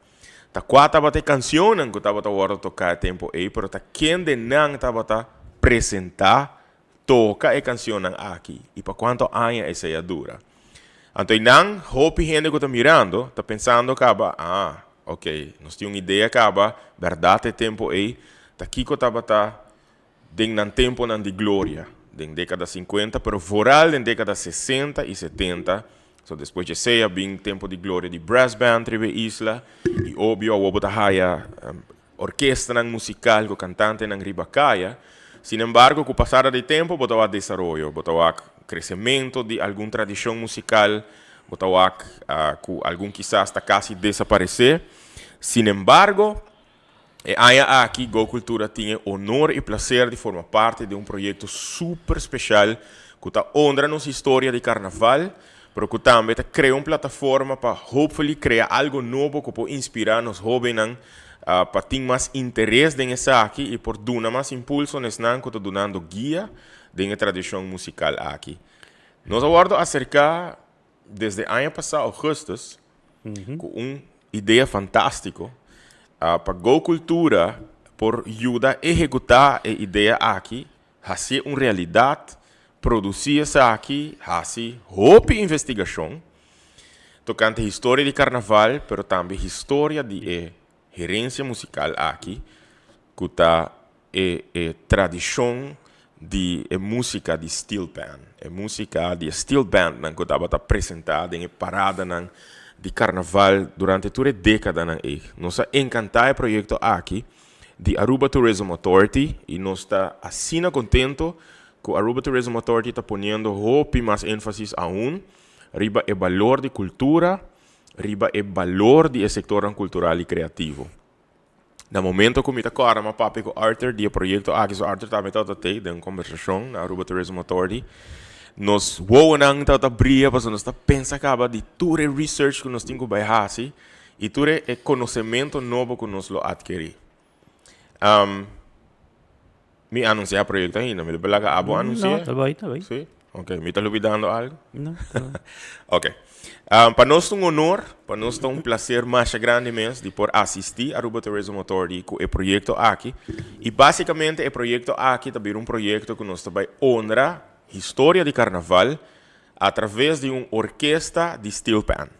Speaker 1: Ta kua tabata e kansionnan ku tabata wòrdu toká e tempu ei, pero ta kendenan tabata presentá toka e cancionnan aki y pa cuanto aña esey a dura. Anto eynan hopi hende cu ta mirando ta pensando caba, ah, ok, nos tin un idea caba, berdad e tempo ey ta kico tabata den nan temponan di gloria, den decada cincuenta, pero vooral den decada sesenta y setenta, so despues dje esey a bin tempo di gloria di brass band riba e isla y obvio awo bo ta haya orkestanan musikal ku kantantenan riba kaya. Sin embargo, ku pasada di tempu bo ta wak desaroyo, bo ta wak kresementu di algun tradishon musikal, bo ta wak ku algun kisas ta kasi desaparesé. Sin embargo, e aña aki Go Cultura tin e honor i plaser di forma parti di un proyekto super speshal ku ta honra nos historia di karnaval, pero ku tambe ta krea un plataforma pa hopefully krea algu nobo ku por inspirá nos hóbennan pa tin mas interes den esaki i por duna mas impulso na esnan ku ta dunando guia den e tradishon musikal aki. Nos a wòrdu aserká desde aña pasá ougùstùs ku un idea fantástiko pa Go Cultura por yuda ehekutá e idea aki, hasié un realidat, produsí esaki, hasi hopi investigashon tokante historia di karnaval, pero tambe historia di e herensia musikal aki ku ta e e tradishon di e músika di steel pan, e músika di e steel bandnan ku tabata presentá den e paradanan di karnaval durante tur e dékadanan ei. Nos a enkantá e proyekto aki di Aruba Tourism Authority i nos ta asina kontento ku Aruba Tourism Authority ta poniendo hopi mas énfasis aun riba e balor di kultura, riba e balor di e sektornan kultural i kreativo. Na momento ku mi ta kòrda mi a papia ku Arthur di e proyekto aki, so Arthur tambe tabata tei den un kombersashon na Aruba Tourism Authority, nos wowonan tabata bria pasobra nos ta pensa kaba di tur e research ku nos tin ku bai hasi i tur e konosementu nobo ku nos lo atkerí. Mi anunsiá e proyekto ainda, mi ta laga abo anunsi'é?
Speaker 2: No, ta bai, ta bai.
Speaker 1: Sí? Ok, mi ta lubidando algu?
Speaker 2: No, ta bai.
Speaker 1: Ok. Pa nos ta un honor, pa nos ta un placer masha grandi mes di por asistí Aruba Tourism Authority ku e proyekto aki. I básikamente e proyekto aki ta bira un proyekto ku nos ta bai honra historia di karnaval a traves di un orkesta di steel pan.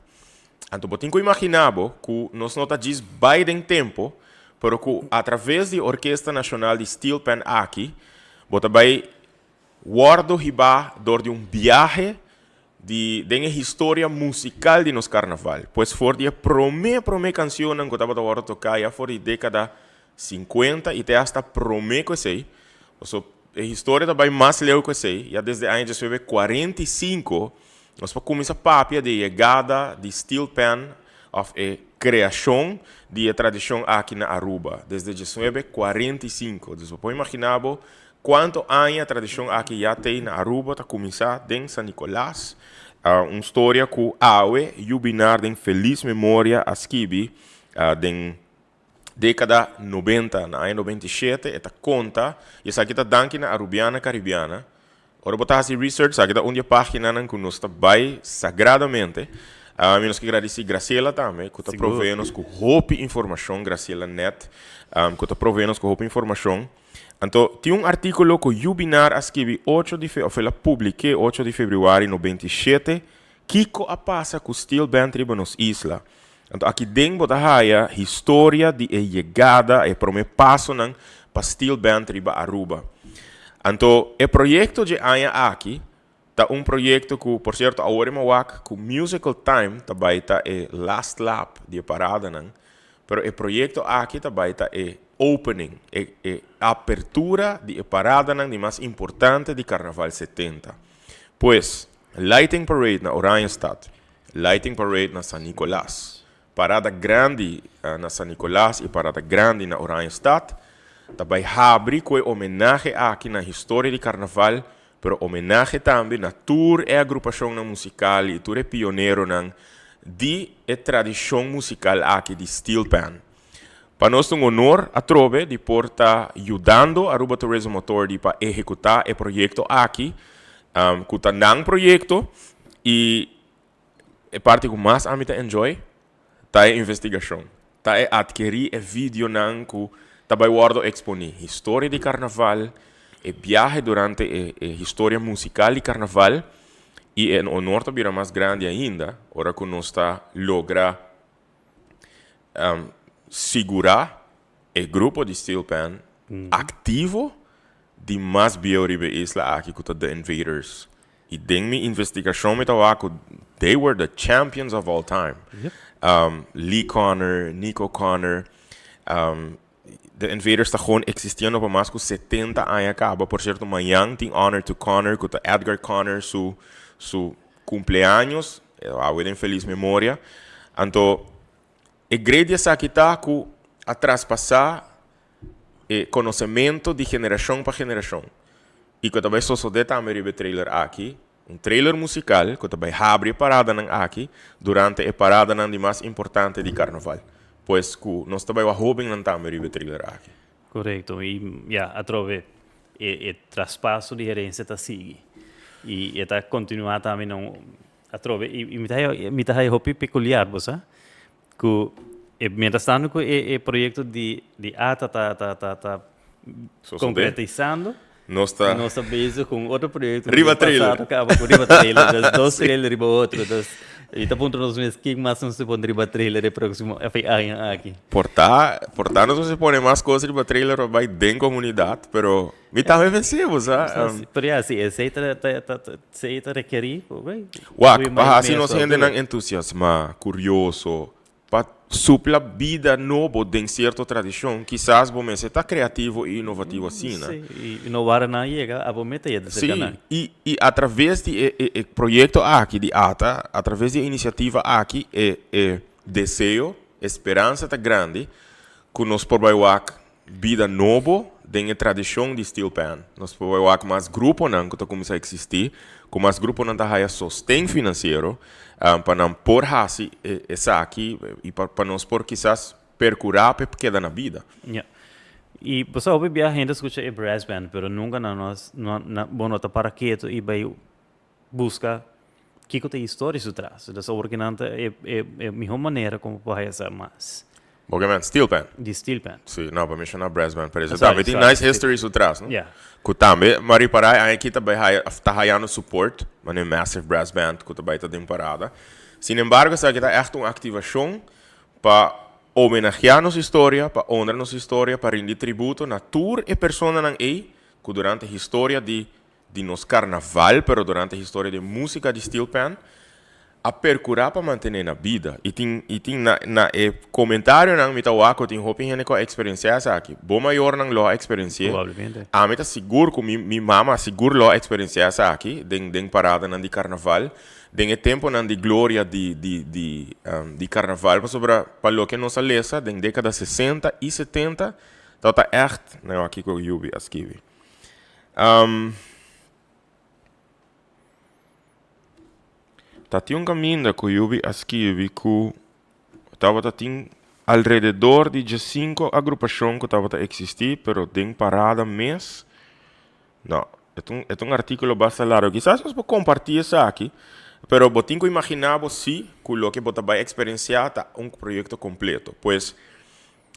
Speaker 1: Anto bo tin ku imaginá bo ku nos no ta djis bai den tempu, pero ku atraves di Orkesta Nashonal di Steel Pan aki, bo ta bai wòrdu hibá dor di un biahe di den e historia musikal di nos karnaval. Pues for di e promé promé kansionnan ku tabata wòrdu toká ya for di dékada sinkuenta i te asta promé ku esei, pasobra e historia ta bai mas leu ku esei, ya desde aña diesnuebe 45 nos por kuminsá papia di e yegada di steel pan òf e kreashon di e tradishon aki na Aruba, desde 1945. Dus bo por imaginá bo kuantu aña e tradishon aki ya t'ei na Aruba, ta kuminsá den San Nicolas, un storia ku awe Jubinar den felis memoria a skibi den Dékada 90, na aña 97 e ta konta, i esaki ta danki na Arubiana Caribiana. Ora bo ta hasi research, esaki ta un di e páginanan ku nos ta bai sagradamente. Mi nos ke gradisí Graciela tambe ku ta provee nos ku hopi informashon, Graciela Net, ku ta provee nos ku hopi informashon. Anto tin un artíkulo ku Jubinar a skibi ocho di fe òf el a publik'é ocho di febrüari 97, Kiko a pasa ku steel band riba nos isla? Anto aki den bo ta haya historia di e yegada, e promé pasonan pa steel band riba Aruba. Anto e proyekto dje aña aki ta un proyekto ku, por sierto awor e mawak ku Musical Time ta bai ta e last lap di e paradanan, pero e proyekto aki ta bai ta e opening, e e apertura di e paradanan di mas importante di Karnaval 70. Pues, Lighting Parade na Oranjestad, Lighting Parade na San Nicolas, Parada Grandi na San Nicolas y Parada Grandi na Oranjestad ta bay habri cu e homenahe aki na historia di Carnaval, pero homenahe tambe na tur e agrupacionnan musical y tur e pioneronan di e tradicion musical aki di steel pan. Pa nos ta un honor atrobe di por ta yudando Aruba Tourism Authority pa ehecuta e proyecto aki, cu ta nan proyecto y e parti cu mas ami ta enjoy ta e investigacion, ta e adkeri e videonan cu ta bay wordo exponi, historia di carnaval, e biahe durante e e historia musical di carnaval y e honor ta bira mas grandi ainda ora cu nos ta logra sigurá e grupo di steel pan aktivo di mas bieu riba e isla aki ku ta The Invaders. I den mi investigashon mi ta wak ku they were the champions of all time. Lee Conner, Nico Conner, The Invaders ta gewoon existiendo pa mas ku 70 aña kaba. Por sierto mañan tin Honor to Conner ku ta Edgar Conner su su cumpleaños, awe den feliz memoria. Anto e great di esaki ta ku a traspasá e konosementu di generashon pa generashon. I ku ta bai sosodé tambe riba e trailer aki, un trailer musical ku ta bai habri e paradanan aki durante e paradanan di mas importante di karnaval. Pues ku nos ta bai wak hóbennan tambe riba e trailer aki.
Speaker 2: Korekto. I ya, atrobe e e traspaso di herensia ta sigui. I e ta kontinuá tambe na un atrobe i mi ta haya mi ta haya hopi pekuliar bo sa ku e mientras tanto ku e e proyekto di di ata ta ta ta ta konkretisando
Speaker 1: Nos ta
Speaker 2: Nos ta bezig ku un otro proyekto
Speaker 1: Riba trailer.
Speaker 2: pasado kaba ku riba trailer. Dus dos trailer riba otro. Dus i ta puntra nos mes kin mas nos ta pone riba trailer e próksimo aña aki.
Speaker 1: Por ta, por ta nos mester pone mas kos riba trailer pa bai den komunidat, pero mi tambe pens'é bo sa.
Speaker 2: Pero ya, si esei ta ta ta esei ta rekerí, oké.
Speaker 1: Wak, pa hasi nos hendenan entusiasmá, kurioso, Pa supla bida nobo den sierto tradishon, kisas bo mester ta kreativo i inovativo asina.
Speaker 2: Sí, i no wara nan yega, abo mester yega serka nan.
Speaker 1: Sí, i i atraves di e e e proyekto aki di ata, atraves di e inisiativa aki, e e deseo, e speransa ta grandi ku nos por bai wak bida nobo den e tradishon di steel pan. Nos por bai wak mas gruponan ku ta kuminsá eksistí, ku mas gruponan ta haya sosten finansiero pa nan por hasi esaki i pa nos por kisas perkurá pa e keda na bida.
Speaker 2: Ya. I bo sa hopi bia hende skucha e brass band pero nunka nan no a bo no ta para ketu i bai buska kiko ta e historia su tras. Entonces awor ki nan ta e e e miho manera como por haya sa mas.
Speaker 1: Bo ke men steel pan?
Speaker 2: Di steel pan.
Speaker 1: Si, no, pa menshoná brass band, pero eso tambe tin nice history su tras, no? Yeah. Ku tambe, m'a ripará e aña aki ta bai haya, ta hayando support, manera Massive Brass Band ku ta bai ta den parada. Sin embargo, esaki ta ègt un aktivashon pa homenageá nos historia, pa honra nos historia, pa rindi tributo na tur e personanan ei ku durante historia di di nos karnaval, pero durante historia di músika di steel pan, a perkurá pa mantené na bida. I tin i tin na na e komentarionan mi ta wak ku tin hopi hende ku a eksperensiá esaki. Bo mayornan lo a eksperensi'é.
Speaker 2: Probablemente.
Speaker 1: Ami ta sigur ku mi mi mama sigur lo a eksperensiá esaki den den paradanan di karnaval, den e tempunan di gloria di di di di karnaval, pasobra pa loke nos a lesa den dékada sesenta i setenta tabata ègt, nan wak kiko Yubi a skibi. Ta tin un kaminda ku Yubi a skibi ku tabata tin alrededor di diesinko agrupashon ku tabata eksistí, pero den parada mes no. E ta un e ta un artíkulo basta largu. Kisas nos por kompartí esaki. Pero bo tin cu imagina bo si cu loke bo ta bay experiencia ta un proyecto completo. Pues,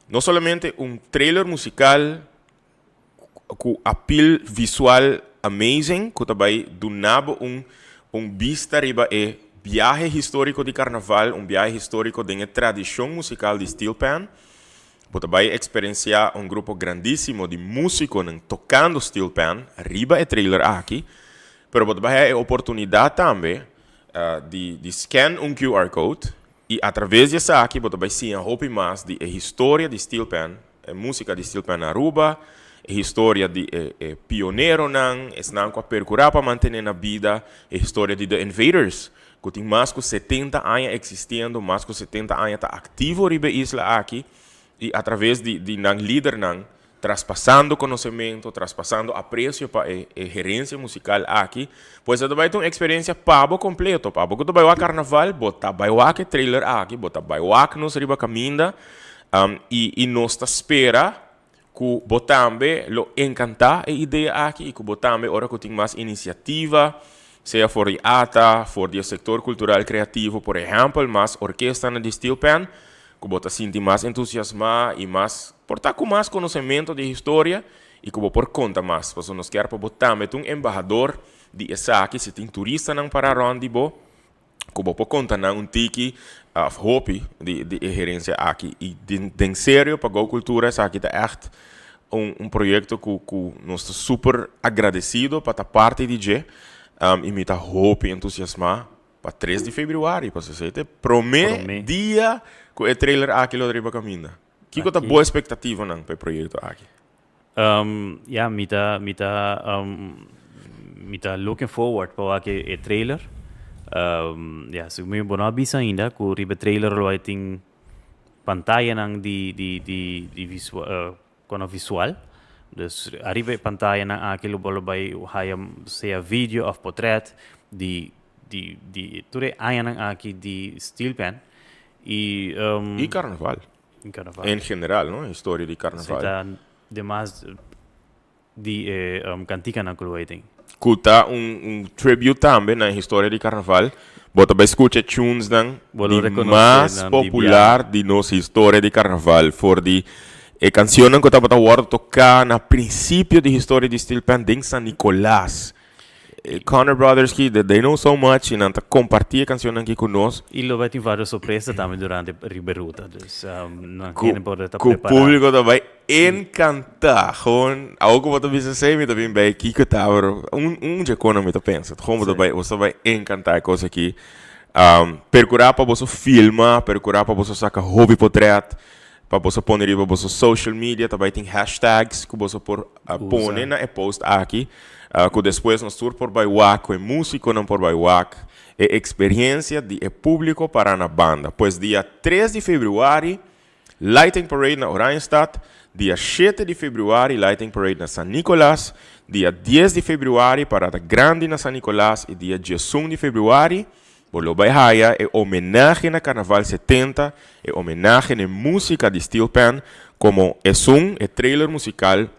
Speaker 1: no solamente un trailer musical cu appeal visual amazing cu ta bay duna bo un bista riba e biahe historico di Carnaval, un biahe historico den e tradicion musical di steel pan. Bo ta bay experiencia un grupo grandisimo di musiconan tocando steel pan riba e trailer aki, pero bo ta bay haya e oportunidad tambe di scan un QR code y a traves di esaki bo ta bay siña hopi mas di e historia di steel pan, e musica di steel pan na Aruba, e historia di e pioneronan, esnan cu a percura pa mantene na bida, e historia di The Invaders, cu tin mas cu 70 aña existiendo, mas cu 70 aña ta activo riba e isla aki, y a traves di nan lidernan, traspasando conocemento, traspasando aprecio pa e herencia musical aki. Pues e ta bay ta un experiencia pa bo completo, pa bo cu ta bay wak Carnaval, bo ta bay wak e trailer aki, bo ta bay wak nos riba caminda, y nos ta spera cu bo tambe lo encanta e idea aki y cu bo tambe ora cu tin mas iniciativa, sea for di ATA, for di e sector cultural creativo, por ehempel, mas orkestanan di steel pan, cu bo ta sinti mas entusiasma y mas, por ta cu mas conocemento di historia y cu bo por conta mas. Pasobra nos kier pa bo tambe ta un embahador di esaki, si tin turistanan para rond di bo, cu bo por conta nan un tiki of hopi di e herencia aki. Y den serio pa Go Cultura esaki ta echt un proyecto cu nos ta super agradecido pa ta parti di dje, y mi ta hopi entusiasma pa 3 di februari, pasobra esei ta e prome dia cu e trailer aki lo riba caminda. Kico ta bo expectativanan pa e proyecto aki?
Speaker 2: Ya, mi ta looking forward pa wak e trailer. Ya, si mi bo no a bisa ainda cu riba e trailer lo bay tin pantayanan di visual, kono visual. Dus ariba e pantayanan aki lo bo lo bay haya sea video of portret di tur e añanan aki di steel pan. Y
Speaker 1: Y Carnaval.
Speaker 2: Y Carnaval.
Speaker 1: En general, no? Historia di Carnaval.
Speaker 2: Si ta demas di e canticanan cu lo bay tin.
Speaker 1: Cu ta un tribute tambe na historia di Carnaval. Bo ta bay scucha tunesnan
Speaker 2: Bo lo
Speaker 1: di
Speaker 2: reconoce
Speaker 1: mas
Speaker 2: nan di
Speaker 1: popular
Speaker 2: biaha.
Speaker 1: Di nos historia di Carnaval. For di e cancionnan cu tabata wordo toca na principio di historia di steel pan den San Nicolas. E Connor Brothers ki, they know so much y nan ta comparti e cancionnan ki cu nos.
Speaker 2: Y lo bay tin varios sorpresa tambe durante riba ruta. Dus nan
Speaker 1: Cu
Speaker 2: hende por ta
Speaker 1: cu
Speaker 2: prepara.
Speaker 1: Publico ta bay encanta. Gewoon, awor cu bo ta bisa esey, mi ta bin bay kico ta, pero un dje cono mi ta pensa. Gewoon bo ta bay, bo ta bay encanta e cos aki. Percura pa boso filma, percura pa boso saca hopi potret, pa boso pone riba boso social media, ta bay tin hashtags cu boso por pone na e post aki, cu despues nos tur por bay wak, cu e musiconan por bay wak, e experiencia di e publico para na banda. Pues dia 3 di februari, Lighting Parade na Oranjestad, dia 7 di februari Lighting Parade na San Nicolas, dia 10 di februari Parada Grandi na San Nicolas y dia 11 di februari bo lo bay haya e homenahe na Carnaval 70, e homenahe na musica di steel pan como esun e trailer musical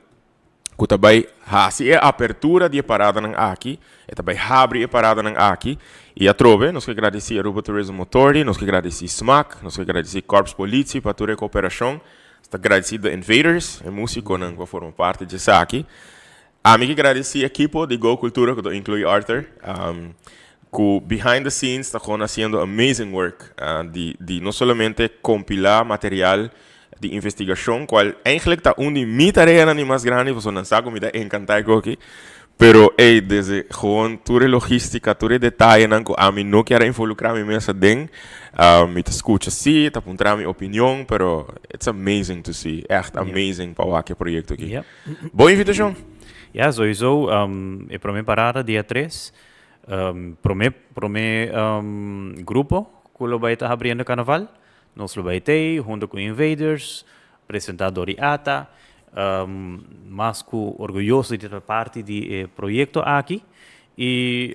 Speaker 1: cu ta bay haci e apertura di e paradanan aki, e ta bay habri e paradanan aki. Y atrobe, nos ke gradici Aruba Tourism Authority, nos ke gradici SMAC, nos ke gradici Korps Politie pa tur e cooperacion, nos ta gradici The Invaders, e musiconan cu a forma parti di esaki. Ami ke gradici ekipo di Go Cultura, cu ta inclui Arthur, cu behind the scenes ta gewoon haciendo amazing work di no solamente compila material di investigacion, cual eigenlijk ta un di mi tareanan di mas grandi, pasobra nan sa cu mi ta encanta e coki, pero ey, desde gewoon tur e logistica, tur e detayenan cu ami no kier a involucra mi mes aden, mi ta scucha si, ta puntra mi opinion, pero it's amazing to see, echt amazing pa wak e proyecto aki. Bo invitacion?
Speaker 2: Ja, sowieso, e prome parada dia 3, prome grupo cu lo bay ta habriendo Carnaval. Nos lo bay tey hunto cu Invaders, presenta dor di ATA, mas cu orguyoso di ta parti di e proyecto aki. Y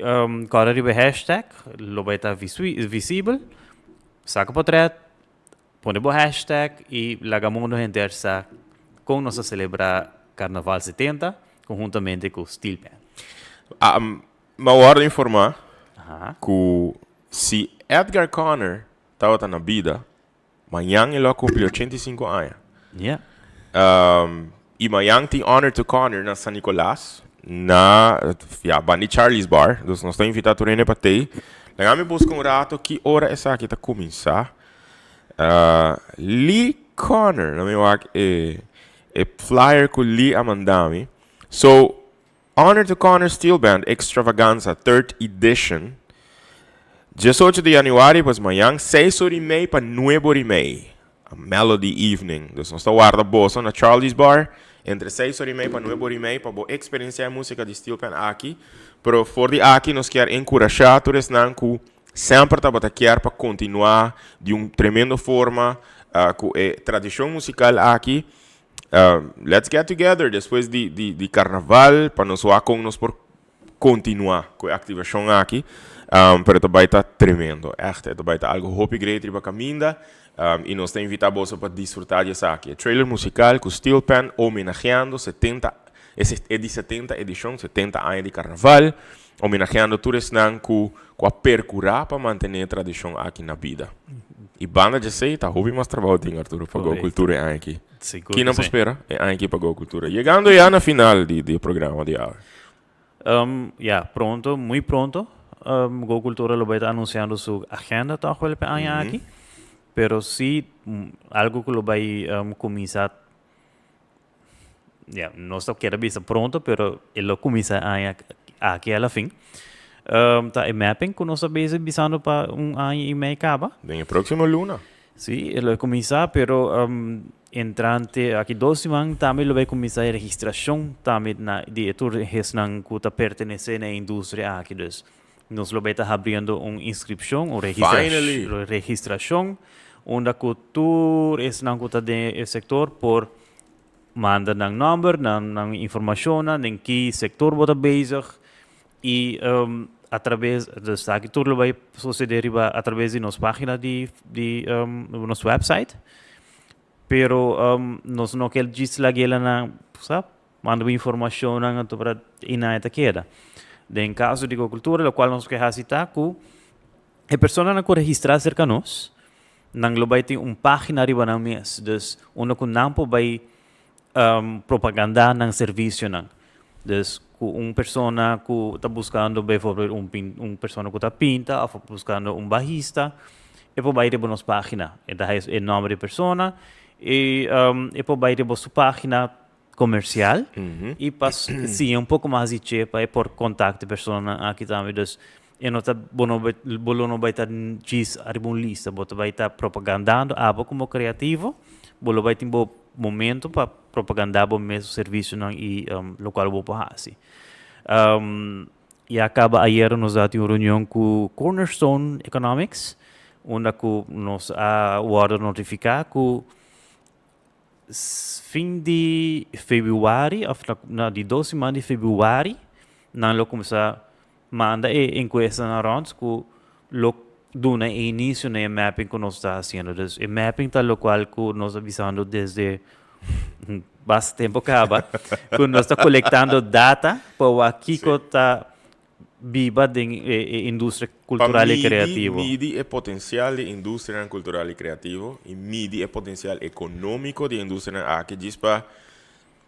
Speaker 2: corda riba e hashtag, lo bay ta visibel, saca potret, pone bo hashtag y laga mundo henter sa con nos a celebra Carnaval 70 conhuntamente cu Steel Pan.
Speaker 1: Mi a wordo informa. Ku si Edgar Connor tabata na bida, mañan e lo a kumpli 85 aña. I mañan tin Honor to Connor na San Nicolas, na, ya, banda di Charlie's Bar. Dus nos ta invitá tur hende pa tei. Laga mi buska un rato ki ora esaki ta kuminsá. Lee Connor, lo mi wak e e flyer ku Lee a manda mi. So, Honor to Connor Steel Band Extravaganza Third Edition, 18 di januari, pues mañan, 6:30 pa 9:30. A Melody Evening. Dus nos ta warda boso na Charlie's Bar entre 6:30 pa 9:30 pa bo experiencia e musica di steel pan aki. Pero for di aki nos kier encurasha tur esnan cu semper tabata kier pa continua di un tremendo forma cu e tradicion musical aki. Let's get together despues di di di carnaval pa nos wak con nos por continua cu e activacion aki. Pero ta bay ta tremendo, echt. E ta bay ta algo hopi great riba caminda y nos ta invita boso pa disfruta di esaki. E trailer musical cu Steel Pan homenajeando 70, e di 70 edicion, 70 aña di carnaval, homenajeando tur esnan cu cu a percura pa mantene e tradicion aki na bida. Y banda dje esey ta hopi mas trabao tin, Arturo, pa Go Cultura e aña aki.
Speaker 2: Sigur
Speaker 1: Ki nan
Speaker 2: que
Speaker 1: por
Speaker 2: sí.
Speaker 1: spera e aña aki pa Go Cultura? Yegando ya na final di di e programa di awe.
Speaker 2: Ya, pronto, muy pronto, Go Cultura lo bay ta anunciando su agenda toch wel p'e aña aki. Pero sí, algo cu lo bay cuminsa, ya, nos ta kere bisa pronto, pero e lo cuminsa e aña aki a la fin. Ta e mapping cu nos ta bezig bisando pa un aña y mei caba.
Speaker 1: Den e proximo luna.
Speaker 2: Sí, e lo cuminsa, pero entrante aki 2 siman tambe lo bay cuminsa e registracion tambe na di e tur hesnan cu ta pertenece na e industria aki. Dus nos lo bay ta habriendo un inscripcion, un
Speaker 1: Finally!
Speaker 2: registracion unda cu tur esnan cu ta den e sector por manda nan nomber, nan informacionnan, den ki sector bo ta bezig y a traves, dus esaki tur lo bay sucede riba a traves di nos pagina di nos website, pero nos no kier djis laguela nan, sa, manda bo informacionnan anto para y nan e ta keda. Den caso di Go Cultura locual nos ke haci ta cu e personanan cu registra cerca nos, nan lo bay tin un pagina riba nan mes, dus unda cu nan por bay propaganda nan servicionan. Dus cu un persona cu ta buscando bijvoorbeeld un persona cu ta pinta of buscando un bajista, e por bay riba nos pagina. E ta haci e nomber di e persona y e por bay riba su pagina comercial y pa siña un poco mas di dje pa e por contact e personanan aki tambe. Dus e no ta, bo no bay, bo lo no bay ta djis ariba un lista, bo ta bay ta propagandando abo como creativo, bo lo bay tin bo momento pa propaganda bo mes servicionan y locual bo por haci. Ya caba ayer nos a tin un reunion cu Cornerstone Economics, unda cu nos a wordo notifica cu fin di februari of na di 2 siman di februari nan lo cuminsa manda e encuestanan rond cu lo duna e inicio na e mapping cu nos ta haciendo. Dus e mapping ta locual cu nos ta bisando desde basta tempo caba cu nos ta colectando data pa wak kico ta biba den e industria cultural y creativo.
Speaker 1: Pa midi e potencial di industrianan cultural y creativo y midi e potencial economico di e industrianan aki djis pa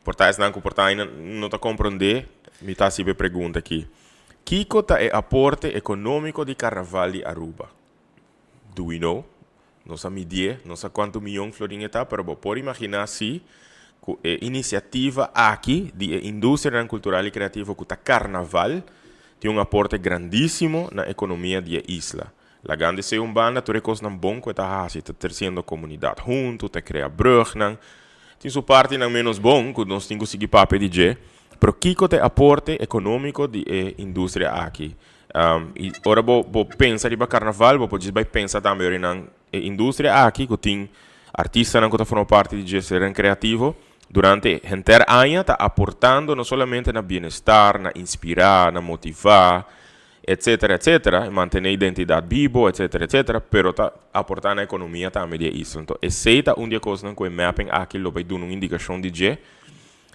Speaker 1: por ta esnan cu por ta aina no ta comprende mi ta haci e pregunta aki. Kico ta e aporte economico di Carnaval di Aruba? Do we know? Nos a midié, no sa cuanto miyon florin e ta, pero bo por imagina si cu e iniciativa aki di e industrianan cultural y creativo cu ta Carnaval tin un aporte grandisimo na economia di e isla. Lagando esey un banda, tur e cosnan bon cu e ta haci ta treciendo comunidad hunto, ta crea brugnan. Tin su partinan menos bon cu nos tin cu sigui papia di dje, pero kico ta e aporte economico di e industria aki? Y ora bo pensa riba carnaval, bo por djis bay pensa tambe ora nan e industria aki cu tin artistanan cu ta forma parti di dje sernan creativo durante henter aña ta aportando no solamente na bienestar, na inspira, na motiva, etcetera, etcetera, y mantene identidad bibo, etcetera, etcetera, pero ta aporta na economia tambe di e isla. Enton esey ta un di e cosnan cu e mapping aki lo bay duna un indicacion di dje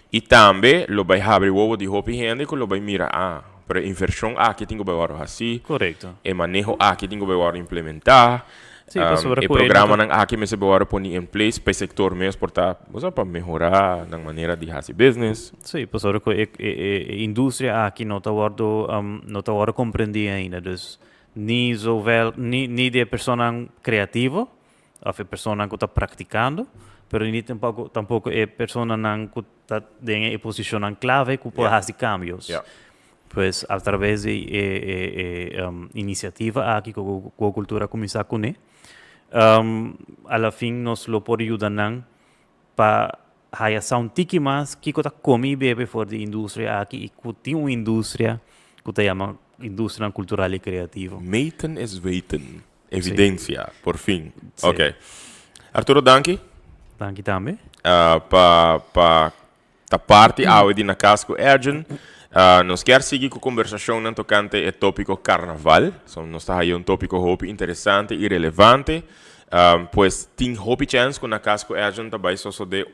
Speaker 1: y tambe lo bay habri wowo di hopi hende cu lo bay mira, ah. Pero e inversion aki tin cu bay worde haci.
Speaker 2: Correcto.
Speaker 1: E maneho aki tin cu bay worde implementa.
Speaker 2: Sí, pasobra
Speaker 1: E
Speaker 2: cu e no ta
Speaker 1: programanan aki mester bay worde poni in place pa e sector mes por ta, bo sa, pa mehora nan manera di haci business.
Speaker 2: Sí, pasobra cu e industria aki no ta wordo, no ta wordo comprendi ainda. Dus ni zowel, ni di e personanan creativo of e personanan cu ta practicando, pero ni tampoco, tampoco e personanan cu ta den e posicionnan clave cu por haci cambios. Pues a traves di e iniciativa aki cu Go Cultura a cuminsa cune, a la fin nos lo por yuda nan pa haya sa un tiki mas kico ta come y bebe for di industria aki y cu tin un industria cu ta yama industrianan cultural y creativo.
Speaker 1: Meten es weten. Evidencia, por fin. Ok. Arturo, danki.
Speaker 2: Danki tambe.
Speaker 1: Pa ta parti awe di Na Cas cu Ergen. Nos kier sigui cu conversacionnan tocante e topico carnaval. So, nos ta haya un topico hopi interesante y relevante. Pues tin hopi chens cu Na Cas cu Ergen ta bay sosode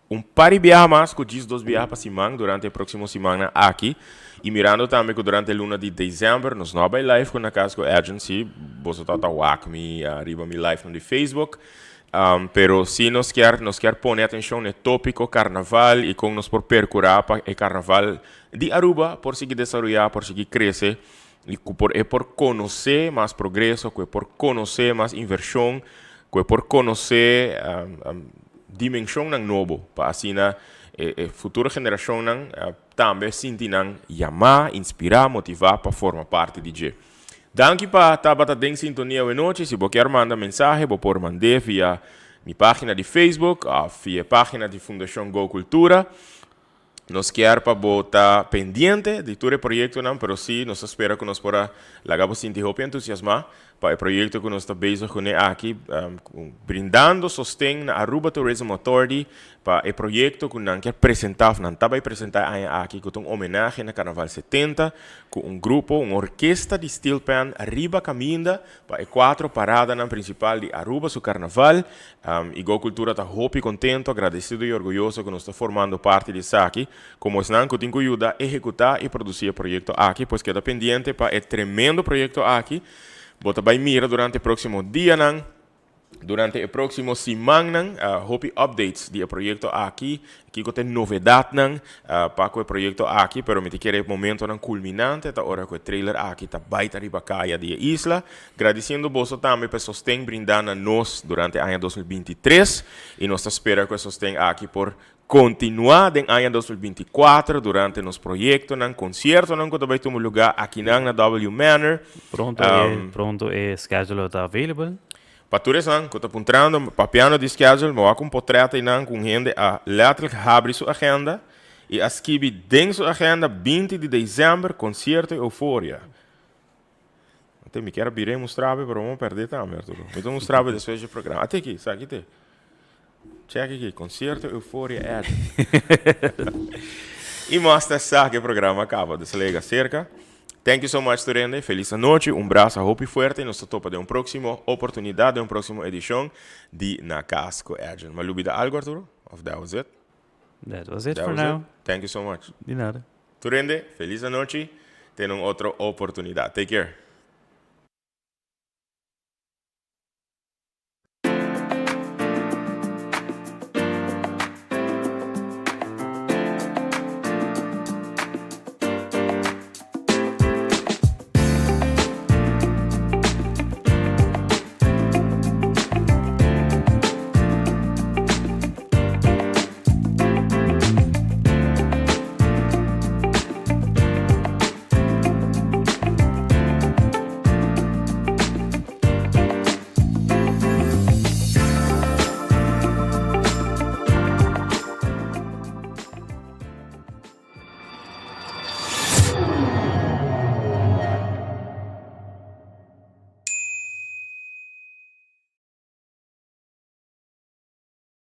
Speaker 1: un par di biaha mas cu djis dos biaha pa siman durante e proximo simannan aki. Y mirando tambe cu durante e luna di december nos no a bay live cu Na Cas cu Ergen, si boso tabata wak mi riba mi live nan di Facebook. Pero si nos kier pone atencion na e topico carnaval y con nos por percura pa e carnaval di Aruba por sigui desaroya, por sigui crece y cu por e por conoce mas progreso, cu e por conoce mas inversion, cu e por conoce dimensionnan nobo pa asina e futuro generacionnan tambe sinti nan yama, inspira, motiva pa forma parti di dje. Danki pa tabata den sintonia awe nochi. Si bo kier manda mensahe, bo por mand'é via mi pagina di Facebook of via e pagina di Fundacion Go Cultura. Nos kier pa bo ta pendiente di tur e proyectonan, pero si nos ta spera cu nos por a laga bo sinti hopi entusiasma pa e proyecto cu nos ta bezig cune aki, brindando sosten na Aruba Tourism Authority pa e proyecto cu nan kier presenta of nan ta bay presenta e aña aki cu ta un homenahe na Carnaval 70 cu un grupo, un orkesta di steel pan riba caminda pa e cuatro paradanan principal di Aruba su Carnaval. Y Go Cultura ta hopi contento, agradecido y orguyoso cu nos ta formando parti di esaki como esnan cu tin cu yuda ehecuta y produci e proyecto aki. Pues keda pendiente pa e tremendo proyecto aki. Bo ta bay mira durante e proximo dianan, durante e proximo simannan, hopi updates di e proyecto aki, kico ta e novedadnan pa cu e proyecto aki, pero mi ta kere e momentonan culminante ta ora cu e trailer aki ta bay ta riba caya di e isla. Gradiciendo boso tambe pa e sosten brinda na nos durante aña 2023 y nos ta spera cu e sosten aki por continua den aña 2024 durante nos proyectonan, conciertonan cu ta bay tuma lugar akinan na W Manor.
Speaker 2: Pronto e schedule ta available.
Speaker 1: Pa tur esnan cu ta puntrando, papiando di schedule, mi wak un potret einan cu un hende a letterlijk habri su agenda y a skibi den su agenda 20 di december concierto Euforia. Ate mi kier a bira y mustrabe, pero mi a perde tambe, Arturo. Mi ta mustrabe despues di e programa. Ate aki, sa aki te. Check aki, concierto Euforia Ed. Y mostra sa cu e programa a caba, dus lega cerca. Thank you so much tur hende. Feliz anochi, un brasa hopi fuerte y nos ta topa den un proximo oportunidad, den un proximo edicion di Na Cas cu Edjean. Mi a lubida algo, Arturo? Of that was it?
Speaker 2: That was it
Speaker 1: That
Speaker 2: for
Speaker 1: was
Speaker 2: now.
Speaker 1: it. Thank you so much.
Speaker 2: Di nada.
Speaker 1: Tur hende, feliz anochi. Te un otro oportunidad. Take care.